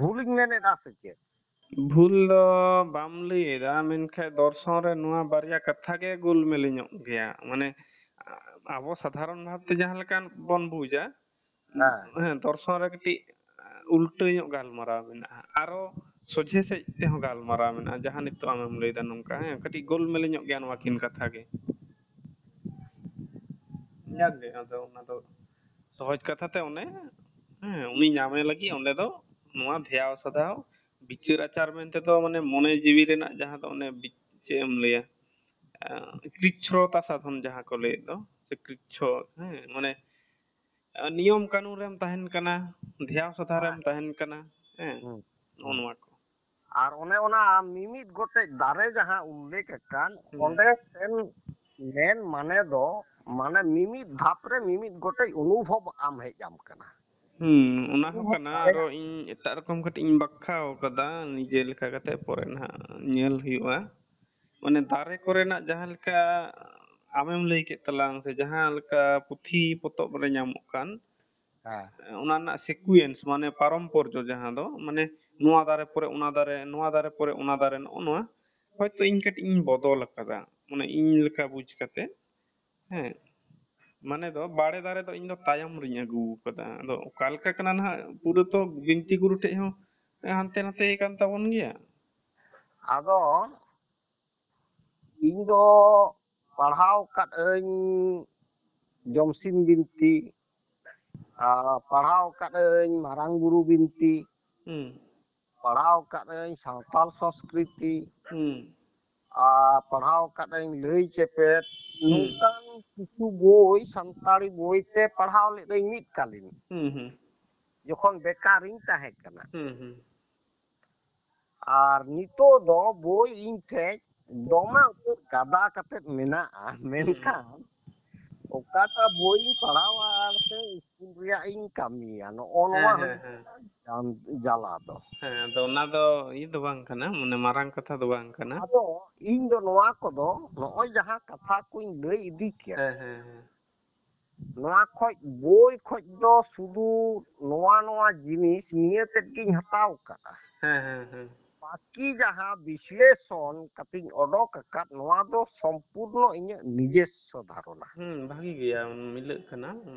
ᱵᱷᱩᱞᱤᱧ ᱢᱮᱱᱮᱫᱼᱟ ᱥᱮ ᱪᱮᱫ? ᱵᱷᱩᱞ ᱫᱚ ᱵᱟᱢ ᱞᱟᱹᱭᱮᱫᱟ, ᱢᱮᱱᱠᱷᱟᱱ ᱫᱚᱨᱥᱚᱱ ᱨᱮ ᱱᱚᱣᱟ ᱵᱟᱨᱭᱟ ᱠᱟᱛᱷᱟ ᱜᱮ ᱜᱳᱞᱢᱮᱞ ᱧᱚᱜ ᱜᱮᱭᱟ᱾ ᱢᱟᱱᱮ, ᱟ-, ᱟᱵᱚ ᱥᱟᱫᱷᱟᱨᱚᱱ ᱵᱷᱟᱵᱛᱮ ᱡᱟᱦᱟᱸ ᱞᱮᱠᱟ ᱵᱚᱱ ᱵᱩᱡᱟ, ᱦᱮᱸ᱾ ᱦᱮᱸ, ᱫᱚᱨᱥᱚᱱ ᱨᱮ ᱠᱟᱹᱴᱤᱡ ᱩᱞᱴᱟᱹ ᱧᱚᱜ ᱜᱟᱞᱢᱟᱨᱟᱣ ᱢᱮᱱᱟᱜᱼᱟ, ᱟᱨᱚ ᱥᱚᱡᱷᱮ ᱥᱮᱫ ᱛᱮᱦᱚᱸ ᱜᱟᱞᱢᱟᱨᱟᱣ ᱢᱮᱱᱟᱜᱼᱟ, ᱡᱟᱦᱟᱸ ᱱᱤᱛᱚᱜ ᱟᱢᱮᱢ ᱞᱟᱹᱭᱫᱟ ᱱᱚᱝᱠᱟ, ᱦᱮᱸ, ᱠᱟᱹᱴᱤᱡ ᱜᱳᱞᱢᱮᱞ ᱧᱚᱜ ᱜᱮᱭᱟ ᱱᱚᱣᱟ ᱠᱤᱱ ᱠᱟᱛᱷᱟ ᱜᱮ᱾ ᱧᱮᱞ ᱞᱮ, ᱟᱫᱚ ᱚᱱᱟ ᱫᱚ ᱥᱚᱦᱚᱡ ᱠᱟᱛᱷᱟ ᱛᱮ ᱚᱱᱮ, ᱦᱮᱸ, ᱩᱱᱤ ᱧᱟᱢᱮ ᱞᱟᱹᱜᱤᱫ ᱚᱸᱰᱮ ᱫᱚ ᱱᱚᱣᱟ ᱫᱷᱮᱭᱟᱣ ᱥᱟᱫᱷᱟᱣ ᱵᱤᱪᱟᱹᱨ ᱟᱪᱟᱨ ᱢᱮᱱᱛᱮ ᱫᱚ, ᱢᱟᱱᱮ, ᱢᱚᱱᱮ ᱡᱤᱣᱤ ᱨᱮᱱᱟᱜ ᱡᱟᱦᱟᱸ ᱫᱚ ᱚᱱᱮ ᱵᱤ-, ᱪᱮᱫ ᱮᱢ ᱞᱟᱹᱭᱟ, ᱟᱸ, ᱠᱨᱤᱪᱪᱷᱨᱚᱛᱟ ᱥᱟᱫᱷᱚᱱ ᱡᱟᱦᱟᱸ ᱠᱚ ᱞᱟᱹᱭᱮᱫ ᱫᱚ, ᱥᱮ ᱠᱨᱤᱪᱪᱷᱚ, ᱦᱮᱸ, ᱢᱟᱱᱮ, ᱟᱸ, ᱱᱤᱭᱚᱢ ᱠᱟᱹᱱᱩᱱ ᱨᱮᱢ ᱛᱟᱦᱮᱱ ᱠᱟᱱᱟ, ᱫᱷᱮᱭᱟᱣ ᱥᱟᱫᱷᱟ ᱨᱮᱢ ᱛᱟᱦᱮᱱ ᱠᱟᱱᱟ, ᱦᱮᱸ, ᱦᱩᱸ, ᱱᱚᱜᱼᱚ ᱦᱩᱸ᱾ ᱱᱚᱣᱟ ᱠᱚ᱾ ᱟᱨ ᱚᱱᱮ ᱚᱱᱟ ᱢᱤᱢᱤᱫ ᱜᱚᱴᱮᱡ ᱫᱟᱨᱮ ᱡᱟᱦᱟᱸ ᱩᱞᱞᱮᱠᱷ ᱟᱠᱟᱱ, ᱦᱩᱸ᱾ ᱚᱸᱰᱮ ᱥᱮᱱ ᱢᱮᱱ ᱢᱟᱱᱮ ᱫᱚ, ᱢᱟᱱᱮ ᱢᱤᱢᱤᱫ ᱫᱷᱟᱯ ᱨᱮ ᱢᱤᱢᱤᱫ ᱜᱚᱴᱮᱡ ᱚᱱᱩᱵᱷᱚᱵ ᱟᱢ ᱦᱮᱡ ᱟᱢ ᱠᱟᱱᱟ᱾ ᱦᱩᱸ, ᱚᱱᱟ ᱦᱚᱸ ᱚᱱᱩᱵᱷᱚᱵ ᱠᱟᱱᱟ᱾ ᱫᱟᱲᱮᱭᱟᱜ- ᱟᱨᱚ ᱤᱧ ᱮᱴᱟᱜ ᱨᱚᱠᱚᱢ ᱠᱟᱹᱴᱤᱡ ᱤᱧ ᱵᱟᱠᱷᱟᱣ ᱠᱟᱫᱟ, ᱱᱤᱡᱮ ᱞᱮᱠᱟ ᱠᱟᱛᱮ ᱯᱚᱨᱮ ᱱᱟᱦᱟᱜ ᱧᱮᱞ ᱦᱩᱭᱩᱜᱼᱟ᱾ ᱢᱟᱱᱮ ᱫᱟᱨᱮ ᱠᱚᱨᱮᱱᱟᱜ ᱡᱟᱦᱟᱸ ᱞᱮᱠᱟ ᱟᱢᱮᱢ ᱞᱟᱹᱭ ᱠᱮᱫ ᱛᱟᱞᱟᱝ, ᱥᱮ ᱡᱟᱦᱟᱸ ᱞᱮᱠᱟ ᱯᱩᱛᱷᱤ ᱯᱚᱛᱚᱵ ᱨᱮ ᱧᱟᱢᱚᱜ ᱠᱟᱱ, ᱦᱮᱸ᱾ ᱚᱱᱟ ᱨᱮᱱᱟᱜ sequence, ᱢᱟᱱᱮ ᱯᱟᱨᱚᱢᱯᱚᱨᱡᱚ ᱡᱟᱦᱟᱸ ᱫᱚ, ᱢᱟᱱᱮ ᱱᱚᱣᱟ ᱫᱟᱨᱮ ᱯᱚᱨᱮ ᱚᱱᱟ ᱫᱟᱨᱮ, ᱱᱚᱣᱟ ᱫᱟᱨᱮ ᱯᱚᱨᱮ ᱚᱱᱟ ᱫᱟᱨᱮ, ᱱᱚᱜᱼᱚ ᱱᱚᱣᱟ ᱦᱚᱭᱛᱳ ᱤᱧ ᱠᱟᱹᱴᱤᱡ ᱤᱧ ᱵᱚᱫᱚᱞ ᱟᱠᱟᱫᱟ, ᱢᱟᱱᱮ ᱤᱧ ᱞᱮᱠᱟ ᱵᱩᱡᱽ ᱠᱟᱛᱮ, ᱦᱮᱸ᱾ ᱢᱟᱱᱮ ᱫᱚ ᱵᱟᱲᱮ ᱫᱟᱨᱮ ᱫᱚ ᱤᱧ ᱫᱚ ᱛᱟᱭᱚᱢ ᱨᱤᱧ ᱟᱹᱜᱩ ᱟᱠᱟᱫᱟ᱾ ᱟᱫᱚ ᱚᱠᱟ ᱞᱮᱠᱟ ᱠᱟᱱᱟ ᱱᱟᱦᱟᱜ, ᱯᱩᱨᱟᱹ ᱛᱚ ᱵᱤᱱᱛᱤ ᱜᱩᱨᱩ ᱴᱷᱮᱡ ᱦᱚᱸ ᱦᱟᱱᱛᱮ ᱱᱟᱛᱮ ᱟᱠᱟᱱ ᱛᱟᱵᱚᱱ ᱜᱮᱭᱟ᱾ ᱟᱫᱚ ᱤᱧ ᱫᱚ ᱯᱟᱲᱦᱟᱣ ᱟᱠᱟᱫ ᱟᱹᱧ ᱡᱚᱢᱥᱤᱢ ᱵᱤᱱᱛᱤ, ᱟᱨ ᱯᱟᱲᱦᱟᱣ ᱟᱠᱟᱫ ᱟᱹᱧ ᱢᱟᱨᱟᱝ ᱵᱩᱨᱩ ᱵᱤᱱᱛᱤ, ᱦᱩᱸ᱾ ᱯᱟᱲᱦᱟᱣ ᱟᱠᱟᱫ ᱟᱹᱧ ᱥᱟᱶᱛᱟᱞ ᱥᱚᱸᱥᱠᱨᱤᱛᱤ, ᱦᱩᱸ᱾ ᱟᱨ ᱯᱟᱲᱦᱟᱣ ᱟᱠᱟᱫ ᱟᱹᱧ ᱞᱟᱹᱭ ᱪᱮᱯᱮᱫ᱾ ᱦᱩᱸ᱾ ᱱᱚᱝᱠᱟᱱ ᱠᱤᱪᱷᱩ ᱵᱳᱭ, ᱥᱟᱱᱛᱟᱲᱤ ᱵᱳᱭ ᱛᱮ ᱯᱟᱲᱦᱟᱣ ᱞᱮᱫᱟᱹᱧ ᱢᱤᱫ ᱠᱟᱞᱤᱱ, ᱦᱩᱸ, ᱦᱩᱸ᱾ ᱡᱚᱠᱷᱚᱱ ᱵᱮᱠᱟᱨᱤᱧ ᱛᱟᱦᱮᱸ ᱠᱟᱱᱟ᱾ ᱦᱩᱸ, ᱦᱩᱸ᱾ ᱟᱨ ᱱᱤᱛᱚᱜ ᱫᱚ ᱵᱳᱭ ᱤᱧ ᱴᱷᱮᱡ ᱫᱚᱢᱮ ᱩᱛᱟᱹᱨ ᱜᱟᱫᱟ ᱠᱟᱛᱮᱫ ᱢᱮᱱᱟᱜᱼᱟ, ᱦᱩᱸ᱾ ᱢᱮᱱᱠᱷᱟᱱ ᱚᱠᱟᱴᱟᱜ ᱵᱳᱭ ᱤᱧ ᱯᱟᱲᱦᱟᱣᱟ ᱟᱨ ᱥᱮ ᱤᱥᱠᱩᱞ ᱨᱮᱭᱟᱜ ᱤᱧ ᱠᱟᱹᱢᱤᱭᱟ, ᱱᱚᱜᱼᱚ ᱱᱚᱣᱟ ᱦᱮᱸ, ᱦᱮᱸ, ᱦᱩᱭᱩᱜ ᱦᱮᱸ᱾ ᱠᱟᱱᱟ ᱡᱟᱞᱟ ᱫᱚ᱾ ᱦᱮᱸ, ᱟᱫᱚ ᱚᱱᱟ ᱫᱚ ᱤᱭᱟᱹ ᱫᱚ ᱵᱟᱝ ᱠᱟᱱᱟ, ᱢᱟᱱᱮ ᱢᱟᱨᱟᱝ ᱠᱟᱛᱷᱟ ᱫᱚ ᱵᱟᱝ ᱠᱟᱱᱟ᱾ ᱟᱫᱚ ᱤᱧ ᱫᱚ ᱱᱚᱣᱟ ᱠᱚᱫᱚ ᱱᱚᱜᱼᱚᱭ ᱡᱟᱦᱟᱸ ᱠᱟᱛᱷᱟ ᱠᱚᱧ ᱞᱟᱹᱭ ᱤᱫᱤ ᱠᱮᱫ, ᱦᱮᱸ, ᱦᱮᱸ, ᱦᱮᱸ᱾ ᱱᱚᱣᱟ ᱠᱷᱚᱡ, ᱵᱳᱭ ᱠᱷᱚᱡ ᱫᱚ ᱥᱩᱫᱷᱩ ᱱᱚᱣᱟ, ᱱᱚᱣᱟ ᱡᱤᱱᱤᱥ ᱱᱤᱭᱟᱹ ᱛᱮᱫ ᱜᱤᱧ ᱦᱟᱛᱟᱣ ᱠᱟᱜᱼᱟ᱾ ᱦᱮᱸ, ᱦᱮᱸ, ᱦᱮᱸ᱾ ᱵᱟᱹᱠᱤ ᱡᱟᱦᱟᱸ ᱵᱤᱥᱞᱮᱥᱚᱱ ᱠᱟᱛᱮᱧ ᱚᱰᱚᱠ ᱟᱠᱟᱫ, ᱱᱚᱣᱟ ᱫᱚ ᱥᱚᱢᱯᱩᱨᱱᱚ ᱤᱧᱟᱹᱜ ᱱᱤᱡᱮᱥᱥᱚ ᱫᱷᱟᱨᱚᱱᱟ᱾ ᱦᱩᱸ, ᱵᱷᱟᱜᱤ ᱜᱮᱭᱟ, ᱢᱤᱞᱟᱹᱜ ᱠᱟᱱᱟ,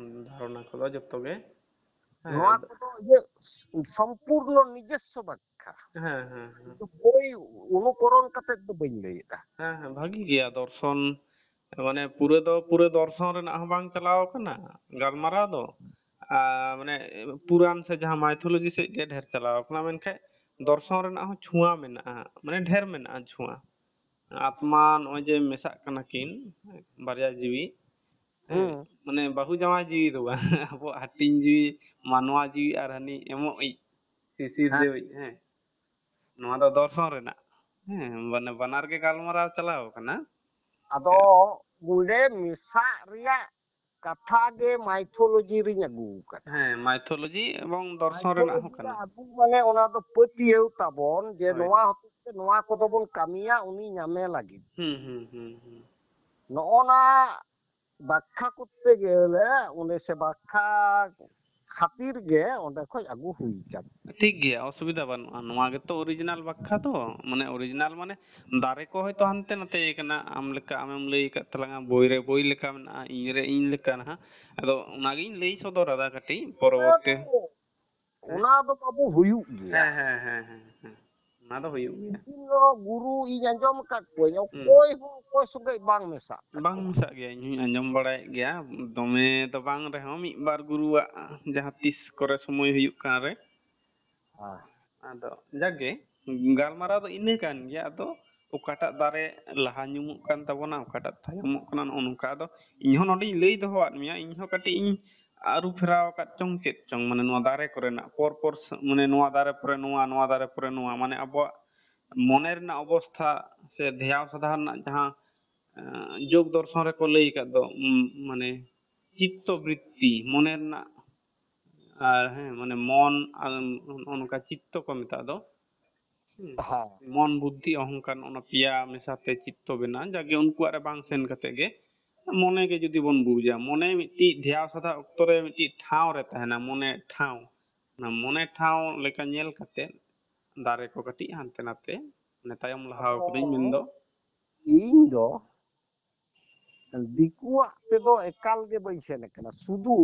ᱫᱷᱟᱨᱚᱱᱟ ᱠᱚᱫᱚ ᱡᱚᱛᱚ ᱜᱮ᱾ ᱦᱮᱸ, ᱱᱚᱣᱟ ᱟᱫᱚ ᱠᱚᱫᱚ ᱤᱧᱟᱹᱜ ᱥᱚᱢᱯᱩᱨᱱᱚ ᱱᱤᱡᱮᱥᱥᱚ ᱵᱟᱠᱷᱨᱟ᱾ ᱦᱮᱸ, ᱦᱮᱸ, ᱦᱮᱸ᱾ ᱤᱧ ᱫᱚ ᱵᱳᱭ ᱚᱱᱩᱠᱚᱨᱚᱱ ᱠᱟᱛᱮ ᱫᱚ ᱵᱟᱹᱧ ᱞᱟᱹᱭᱮᱫᱟ᱾ ᱦᱮᱸ, ᱦᱮᱸ, ᱵᱷᱟᱜᱤ ᱜᱮᱭᱟ ᱫᱚᱨᱥᱚᱱ, ᱢᱟᱱᱮ ᱯᱩᱨᱟᱹ ᱫᱚ ᱯᱩᱨᱟᱹ ᱫᱚᱨᱥᱚᱱ ᱨᱮᱱᱟᱜ ᱦᱚᱸ ᱵᱟᱝ ᱪᱟᱞᱟᱣ ᱠᱟᱱᱟ ᱜᱟᱞᱢᱟᱨᱟᱣ ᱫᱚ, ᱟᱨ ᱢᱟᱱᱮ ᱯᱩᱨᱟᱱ ᱥᱮ ᱡᱟᱦᱟᱸ mythology ᱥᱮᱫ ᱜᱮ ᱰᱷᱮᱨ ᱪᱟᱞᱟᱣ ᱠᱟᱱᱟ, ᱢᱮᱱᱠᱷᱟᱱ ᱫᱚᱨᱥᱚᱱ ᱨᱮᱱᱟᱜ ᱦᱚᱸ ᱪᱷᱩᱣᱟ ᱢᱮᱱᱟᱜᱼᱟ, ᱢᱟᱱᱮ ᱰᱷᱮᱨ ᱢᱮᱱᱟᱜᱼᱟ ᱪᱷᱩᱣᱟ᱾ ᱟᱛᱢᱟ ᱱᱚᱜᱼᱚᱭ ᱡᱮ ᱢᱮᱥᱟᱜ ᱠᱟᱱᱟ ᱠᱤᱱ ᱵᱟᱨᱭᱟ ᱡᱤᱣᱤ, ᱦᱮᱸ, ᱦᱩᱸ᱾ ᱢᱟᱱᱮ ᱵᱟᱹᱦᱩ ᱡᱟᱶᱟᱭ ᱡᱤᱣᱤ ᱫᱚ ᱵᱟᱝ, ᱟᱵᱚᱣᱟᱜ ᱦᱟᱹᱴᱤᱧ ᱡᱤᱣᱤ, ᱢᱟᱱᱣᱟ ᱡᱤᱣᱤ ᱟᱨ ᱦᱟᱹᱱᱤ ᱮᱢᱚᱜ ᱤᱡ, ᱥᱤᱥᱤᱨ ᱦᱮᱸ᱾ ᱡᱟᱹᱣᱤᱡ, ᱦᱮᱸ᱾ ᱱᱚᱣᱟ ᱫᱚ ᱫᱚᱨᱥᱚᱱ ᱨᱮᱱᱟᱜ, ᱦᱮᱸ, ᱢᱟᱱᱮ ᱵᱟᱱᱟᱨ ᱜᱮ ᱜᱟᱞᱢᱟᱨᱟᱣ ᱪᱟᱞᱟᱣ ᱠᱟᱱᱟ᱾ ᱟᱫᱚ ᱚᱸᱰᱮ ᱢᱮᱥᱟᱜ ᱨᱮᱭᱟᱜ ᱠᱟᱛᱷᱟ ᱜᱮ mythology ᱨᱤᱧ ᱟᱹᱜᱩ ᱟᱠᱟᱫᱟ᱾ ᱦᱮᱸ, mythology ᱮᱵᱚᱝ ᱫᱚᱨᱥᱚᱱ ᱨᱮᱱᱟᱜ ᱦᱚᱸ mythology ᱠᱟᱱᱟ᱾ ᱟᱹᱜᱩ ᱢᱟᱱᱮ ᱚᱱᱟ ᱫᱚ ᱯᱟᱹᱛᱭᱟᱹᱣ ᱛᱟᱵᱚᱱ ᱡᱮ ᱦᱳᱭ᱾ ᱱᱚᱣᱟ ᱦᱚᱛᱮᱡ ᱛᱮ ᱱᱚᱣᱟ ᱠᱚᱫᱚ ᱵᱚᱱ ᱠᱟᱹᱢᱤᱭᱟ, ᱩᱱᱤ ᱧᱟᱢᱮ ᱞᱟᱹᱜᱤᱫ᱾ ᱦᱩᱸ, ᱦᱩᱸ, ᱦᱩᱸ, ᱦᱩᱸ᱾ ᱱᱚᱜᱼᱚ ᱱᱟ ᱵᱟᱠᱷᱟ ᱠᱚᱨᱛᱮ ᱜᱮᱞᱮ, ᱚᱸᱰᱮ ᱥᱮ ᱵᱟᱠᱷᱟ ᱠᱷᱟᱹᱛᱤᱨ ᱜᱮ ᱚᱸᱰᱮ ᱠᱷᱚᱡ ᱟᱹᱜᱩ ᱦᱩᱭ ᱠᱟᱱᱟ᱾ ᱴᱷᱤᱠ ᱜᱮᱭᱟ, ᱚᱥᱩᱵᱤᱫᱷᱟ ᱵᱟᱹᱱᱩᱜᱼᱟ᱾ ᱱᱚᱣᱟ ᱜᱮᱛᱚ original ᱵᱟᱠᱷᱟ ᱫᱚ, ᱢᱟᱱᱮ original ᱢᱟᱱᱮ ᱫᱟᱨᱮ ᱠᱚ ᱦᱚᱭᱛᱳ ᱦᱟᱱᱛᱮ ᱱᱟᱛᱮ ᱠᱟᱱᱟ, ᱟᱢ ᱞᱮᱠᱟ ᱟᱢᱮᱢ ᱞᱟᱹᱭ ᱟᱠᱟᱫ ᱛᱟᱞᱟᱝᱟ, ᱵᱳᱭ ᱨᱮ ᱵᱳᱭ ᱞᱮᱠᱟ ᱢᱮᱱᱟᱜᱼᱟ, ᱤᱧ ᱨᱮ ᱤᱧ ᱞᱮᱠᱟ ᱱᱟᱦᱟᱜ᱾ ᱟᱫᱚ ᱚᱱᱟᱜᱤᱧ ᱞᱟᱹᱭ ᱥᱚᱫᱚᱨ ᱟᱫᱟ ᱠᱟᱹᱴᱤᱡ ᱯᱚᱨᱚᱵᱚᱨᱛᱤ᱾ ᱚᱱᱟ ᱫᱚ ᱵᱟᱹᱵᱩ ᱦᱩᱭᱩᱜ ᱜᱮᱭᱟ᱾ ᱦᱮᱸ, ᱦᱮᱸ, ᱦᱮᱸ, ᱦᱮᱸ, ᱦᱮᱸ᱾ ᱚᱱᱟ ᱫᱚ ᱦᱩᱭᱩᱜ ᱜᱮᱭᱟ᱾ ᱤᱧ ᱫᱚ ᱜᱩᱨᱩ ᱤᱧ ᱟᱸᱡᱚᱢ ᱟᱠᱟᱫ ᱠᱚᱣᱟᱧ, ᱦᱩᱸ᱾ ᱚᱠᱚᱭ ᱦᱚᱸ ᱚᱠᱚᱭ ᱥᱚᱸᱜᱮ ᱵᱟᱝ ᱢᱮᱥᱟᱜ ᱛᱟᱠᱚᱣᱟ᱾ ᱵᱟᱝ ᱢᱮᱥᱟᱜ ᱜᱮᱭᱟ, ᱤᱧ ᱦᱚᱸᱧ ᱟᱸᱡᱚᱢ ᱵᱟᱲᱟᱭᱮᱫ ᱜᱮᱭᱟ, ᱫᱚᱢᱮ ᱫᱚ ᱵᱟᱝ ᱨᱮᱦᱚᱸ ᱢᱤᱫ ᱵᱟᱨ ᱜᱩᱨᱩᱣᱟᱜ ᱡᱟᱦᱟᱸ ᱛᱤᱥ ᱠᱚᱨᱮ ᱥᱚᱢᱚᱭ ᱦᱩᱭᱩᱜ ᱠᱟᱱ ᱨᱮ᱾ ᱦᱮᱸ᱾ ᱟᱫᱚ ᱡᱟᱠᱜᱮ, ᱜᱟᱞᱢᱟᱨᱟᱣ ᱫᱚ ᱤᱱᱟᱹ ᱠᱟᱱ ᱜᱮᱭᱟ᱾ ᱟᱫᱚ ᱚᱠᱟᱴᱟᱜ ᱫᱟᱨᱮ ᱞᱟᱦᱟ ᱧᱩᱢᱩᱜ ᱠᱟᱱ ᱛᱟᱵᱚᱱᱟ, ᱚᱠᱟᱴᱟᱜ ᱛᱟᱭᱚᱢᱚᱜ ᱠᱟᱱᱟ, ᱱᱚᱜᱼᱚ ᱱᱚᱝᱠᱟ᱾ ᱟᱫᱚ ᱤᱧ ᱦᱚᱸ ᱱᱚᱰᱮᱧ ᱞᱟᱹᱭ ᱫᱚᱦᱚᱣᱟᱫ ᱢᱮᱭᱟ, ᱤᱧ ᱦᱚᱸ ᱠᱟᱹᱴᱤᱡ ᱤᱧ ᱟᱹᱨᱩ ᱯᱷᱮᱨᱟᱣ ᱟᱠᱟᱫ ᱪᱚᱝ ᱪᱮᱫ ᱪᱚᱝ, ᱢᱟᱱᱮ ᱱᱚᱣᱟ ᱫᱟᱨᱮ ᱠᱚᱨᱮᱱᱟᱜ ᱯᱚᱨ ᱯᱚᱨ ᱥ-, ᱢᱟᱱᱮ ᱱᱚᱣᱟ ᱫᱟᱨᱮ ᱯᱚᱨᱮ ᱱᱚᱣᱟ, ᱱᱚᱣᱟ ᱫᱟᱨᱮ ᱯᱚᱨᱮ ᱱᱚᱣᱟ, ᱢᱟᱱᱮ ᱟᱵᱚᱣᱟᱜ ᱢᱚᱱᱮ ᱨᱮᱱᱟᱜ ᱚᱵᱚᱥᱛᱷᱟ ᱥᱮ ᱫᱷᱮᱭᱟᱣ ᱥᱟᱫᱷᱟ ᱨᱮᱱᱟᱜ ᱡᱟᱦᱟᱸ, ᱮᱸ, ᱡᱳᱜᱽ ᱫᱚᱨᱥᱚᱱ ᱨᱮᱠᱚ ᱞᱟᱹᱭ ᱟᱠᱟᱫ ᱫᱚ, ᱩᱢ, ᱢᱟᱱᱮ ᱪᱤᱛᱛᱚ ᱵᱨᱤᱛᱛᱤ, ᱢᱚᱱᱮ ᱨᱮᱱᱟᱜ, ᱟᱨ ᱦᱮᱸ, ᱢᱟᱱᱮ ᱢᱚᱱ ᱟᱨ ᱱᱚᱜᱼᱚ ᱱᱚᱝᱠᱟ ᱪᱤᱛᱛᱚ ᱠᱚ ᱢᱮᱛᱟᱜ ᱫᱚ, ᱦᱩᱸ᱾ ᱦᱮᱸ᱾ ᱢᱚᱱ, ᱵᱩᱫᱽᱫᱷᱤ, ᱚᱦᱚᱝᱠᱟᱨ, ᱚᱱᱟ ᱯᱮᱭᱟ ᱢᱮᱥᱟᱛᱮ ᱪᱤᱛᱛᱚ ᱵᱮᱱᱟᱜᱼᱟ᱾ ᱡᱟᱜᱮ ᱩᱱᱠᱩᱣᱟᱜ ᱨᱮ ᱵᱟᱝ ᱥᱮᱱ ᱠᱟᱛᱮ ᱜᱮ ᱢᱚᱱᱮ ᱜᱮ ᱡᱩᱫᱤ ᱵᱚᱱ ᱵᱩᱡᱟ, ᱢᱚᱱᱮ ᱢᱤᱫᱴᱤᱡ ᱫᱷᱮᱭᱟᱣ ᱥᱟᱫᱷᱟ ᱚᱠᱛᱚ ᱨᱮ ᱢᱤᱫᱴᱤᱡ ᱴᱷᱟᱶ ᱨᱮ ᱛᱟᱦᱮᱱᱟ, ᱢᱚᱱᱮ ᱴᱷᱟᱶ᱾ ᱚᱱᱟ ᱢᱚᱱᱮ ᱴᱷᱟᱶ ᱞᱮᱠᱟ ᱧᱮᱞ ᱠᱟᱛᱮ ᱫᱟᱨᱮ ᱠᱚ ᱠᱟᱹᱴᱤᱡ ᱦᱟᱱᱛᱮ ᱱᱟᱛᱮ, ᱢᱟᱱᱮ ᱛᱟᱭᱚᱢ ᱞᱟᱦᱟᱣ ᱠᱟᱹᱫᱟᱹᱧ ᱢᱮᱱᱫᱚ᱾ ᱤᱧ ᱫᱚ ᱫᱤᱠᱩᱣᱟᱜ ᱛᱮᱫᱚ ᱮᱠᱟᱞ ᱜᱮ ᱵᱟᱹᱧ ᱥᱮᱱ ᱟᱠᱟᱱᱟ, ᱥᱩᱫᱷᱩ,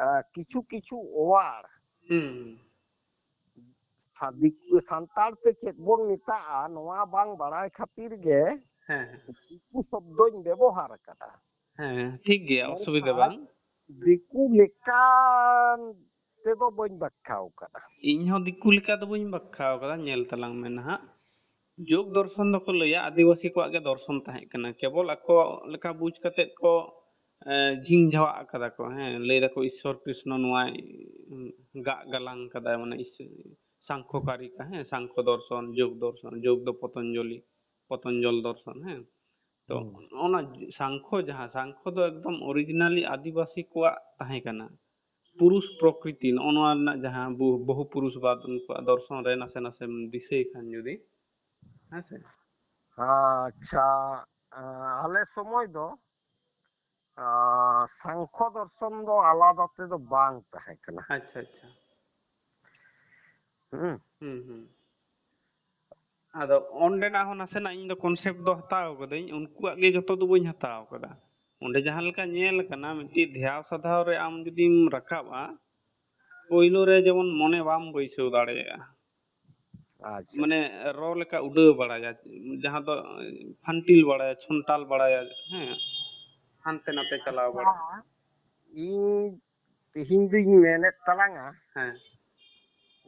ᱟᱸ, ᱠᱤᱪᱷᱩ ᱠᱤᱪᱷᱩ ᱚᱣᱟᱨ ᱦᱩᱸ᱾ ᱥᱟ-, ᱫᱤᱠᱩ, ᱥᱟᱱᱛᱟᱲ ᱛᱮ ᱪᱮᱫ ᱵᱚᱱ ᱢᱮᱛᱟᱜᱼᱟ, ᱱᱚᱣᱟ ᱵᱟᱝ ᱵᱟᱲᱟᱭ ᱠᱷᱟᱹᱛᱤᱨ ᱜᱮ ᱦᱮᱸ, ᱦᱮᱸ᱾ ᱫᱤᱠᱩ ᱥᱚᱵᱫᱚᱧ ᱵᱮᱵᱚᱦᱟᱨ ᱟᱠᱟᱫᱟ᱾ ᱦᱮᱸ, ᱴᱷᱤᱠ ᱜᱮᱭᱟ, ᱚᱥᱩᱵᱤᱫᱷᱟ ᱢᱮᱱᱠᱷᱟᱱ ᱵᱟᱝ᱾ ᱫᱤᱠᱩ ᱞᱮᱠᱟᱱ ᱛᱮᱫᱚ ᱵᱟᱹᱧ ᱵᱟᱠᱷᱟᱣ ᱟᱠᱟᱫᱟ᱾ ᱤᱧ ᱦᱚᱸ ᱫᱤᱠᱩ ᱞᱮᱠᱟ ᱫᱚ ᱵᱟᱹᱧ ᱵᱟᱠᱷᱟᱣ ᱟᱠᱟᱫᱟ, ᱧᱮᱞ ᱛᱟᱞᱟᱝ ᱢᱮ ᱱᱟᱦᱟᱜ᱾ ᱡᱳᱜᱽ ᱫᱚᱨᱥᱚᱱ ᱫᱚᱠᱚ ᱞᱟᱹᱭᱟ ᱟᱹᱫᱤᱵᱟᱹᱥᱤ ᱠᱚᱣᱟᱜ ᱜᱮ ᱫᱚᱨᱥᱚᱱ ᱛᱟᱦᱮᱸ ᱠᱟᱱᱟ, ᱠᱮᱵᱚᱞ ᱟᱠᱚ ᱞᱮᱠᱟ ᱵᱩᱡᱽ ᱠᱟᱛᱮᱫ ᱠᱚ, ᱮ, ᱡᱷᱤᱝ ᱡᱷᱟᱣᱟᱜ ᱟᱠᱟᱫᱟ ᱠᱚ, ᱦᱮᱸ, ᱞᱟᱹᱭ ᱫᱟᱠᱚ ᱤᱥᱥᱚᱨ ᱠᱨᱤᱥᱱᱚ ᱱᱚᱣᱟᱭ, ᱩᱸ, ᱜᱟᱜ ᱜᱟᱞᱟᱝ ᱠᱟᱫᱟᱭ, ᱢᱟᱱᱮ ᱤᱥ-, ᱥᱟᱝᱠᱷᱚ ᱠᱟᱨᱤᱠᱟ, ᱦᱮᱸ, ᱥᱟᱝᱠᱷᱚ ᱫᱚᱨᱥᱚᱱ, ᱡᱳᱜᱽ ᱫᱚᱨᱥᱚᱱ, ᱡᱳᱜᱽ ᱫᱚ ᱯᱚᱛᱚᱧᱡᱚᱞᱤ, ᱯᱚᱛᱚᱧᱡᱚᱞ ᱫᱚᱨᱥᱚᱱ, ᱦᱮᱸ᱾ ᱛᱚ, ᱦᱩᱸ᱾ ᱚᱱᱟ ᱥᱟᱝᱠᱷᱚ, ᱡᱟᱦᱟᱸ ᱥᱟᱝᱠᱷᱚ ᱫᱚ ᱮᱠᱫᱚᱢ originally ᱟᱹᱫᱤᱵᱟᱹᱥᱤ ᱠᱚᱣᱟᱜ ᱛᱟᱦᱮᱸ ᱠᱟᱱᱟ᱾ ᱯᱩᱨᱩᱥ ᱯᱨᱚᱠᱨᱤᱛᱤ, ᱱᱚᱜᱼᱚ ᱱᱚᱣᱟ ᱨᱮᱱᱟᱜ ᱡᱟᱦᱟᱸ ᱵᱚ-, ᱵᱚᱦᱩ ᱯᱩᱨᱩᱥᱵᱟᱫ, ᱩᱱᱠᱩᱣᱟᱜ ᱫᱚᱨᱥᱚᱱ ᱨᱮ ᱱᱟᱥᱮ ᱱᱟᱥᱮᱢ ᱫᱤᱥᱟᱹᱭ ᱠᱷᱟᱱ ᱡᱩᱫᱤ, ᱦᱮᱸ ᱥᱮ? ᱟᱪᱪᱷᱟ, ᱟᱞᱮ ᱥᱚᱢᱚᱭ ᱫᱚ ᱟᱨ ᱥᱟᱝᱠᱷᱚ ᱫᱚᱨᱥᱚᱱ ᱫᱚ ᱟᱞᱟᱫᱟ ᱛᱮᱫᱚ ᱵᱟᱝ ᱛᱟᱦᱮᱸ ᱠᱟᱱᱟ᱾ ᱟᱪᱪᱷᱟ, ᱟᱪᱪᱷᱟ᱾ ᱦᱩᱸ᱾ ᱦᱩᱸ, ᱦᱩᱸ᱾ ᱟᱫᱚ ᱚᱸᱰᱮᱱᱟᱜ ᱦᱚᱸ ᱱᱟᱥᱮᱱᱟᱜ ᱤᱧ ᱫᱚ concept ᱫᱚ ᱦᱟᱛᱟᱣ ᱠᱟᱹᱫᱟᱹᱧ, ᱩᱱᱠᱩᱣᱟᱜ ᱜᱮ ᱡᱚᱛᱚ ᱫᱚ ᱵᱟᱹᱧ ᱦᱟᱛᱟᱣ ᱠᱟᱫᱟ᱾ ᱚᱸᱰᱮ ᱡᱟᱦᱟᱸ ᱞᱮᱠᱟ ᱧᱮᱞ ᱠᱟᱱᱟ, ᱢᱤᱫᱴᱤᱡ ᱫᱷᱮᱭᱟᱱ ᱥᱟᱫᱷᱟᱣ ᱨᱮ ᱟᱢ ᱡᱩᱫᱤᱢ ᱨᱟᱠᱟᱵᱼᱟ, ᱯᱳᱭᱞᱳ ᱨᱮ ᱡᱮᱢᱚᱱ ᱢᱚᱱᱮ ᱵᱟᱢ ᱵᱟᱹᱭᱥᱟᱹᱣ ᱫᱟᱲᱮᱭᱟᱜᱼᱟ, ᱟᱪᱪᱷᱟ᱾ ᱢᱟᱱᱮ ᱨᱚ ᱞᱮᱠᱟ ᱩᱰᱟᱹᱣ ᱵᱟᱲᱟᱭᱟ, ᱡᱟᱦᱟᱸ ᱫᱚ ᱯᱷᱟᱱᱴᱤᱞ ᱵᱟᱲᱟᱭᱟ, ᱪᱷᱚᱱᱴᱟᱞ ᱵᱟᱲᱟᱭᱟ, ᱦᱮᱸ, ᱦᱟᱱᱛᱮ ᱱᱟᱛᱮ ᱪᱟᱞᱟᱣ ᱵᱟᱲᱟ᱾ ᱤᱧ ᱛᱮᱦᱮᱧ ᱫᱩᱧ ᱢᱮᱱᱮᱫ ᱛᱟᱞᱟᱝᱟ, ᱦᱮᱸ᱾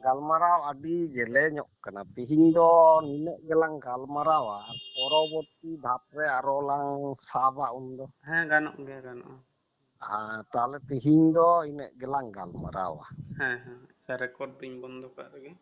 ᱜᱟᱞᱢᱟᱨᱟᱣ ᱟᱹᱰᱤ ᱡᱮᱞᱮᱧᱚᱜ ᱠᱟᱱᱟ᱾ ᱛᱮᱦᱮᱧ ᱫᱚ ᱱᱤᱱᱟᱹᱜ ᱜᱮᱞᱟᱝ ᱜᱟᱞᱢᱟᱨᱟᱣᱟ, ᱟᱨ ᱯᱚᱨᱚᱵᱚᱨᱛᱤ ᱫᱷᱟᱯ ᱨᱮ ᱟᱨᱚ ᱞᱟᱝ ᱥᱟᱵᱟ ᱩᱱᱫᱚ᱾ ᱦᱮᱸ, ᱜᱟᱱᱚᱜ ᱜᱮᱭᱟ, ᱜᱟᱱᱚᱜᱼᱟ᱾ ᱟᱨ ᱛᱟᱦᱞᱮ ᱛᱮᱦᱮᱧ ᱫᱚ ᱤᱱᱟᱹᱜ ᱜᱮᱞᱟᱝ ᱜᱟᱞᱢᱟᱨᱟᱣᱟ᱾ ᱦᱮᱸ, ᱦᱮᱸ, ᱟᱪᱪᱷᱟ, record ᱫᱩᱧ ᱵᱚᱱᱫᱚ ᱠᱟᱜ ᱨᱮᱜᱮ᱾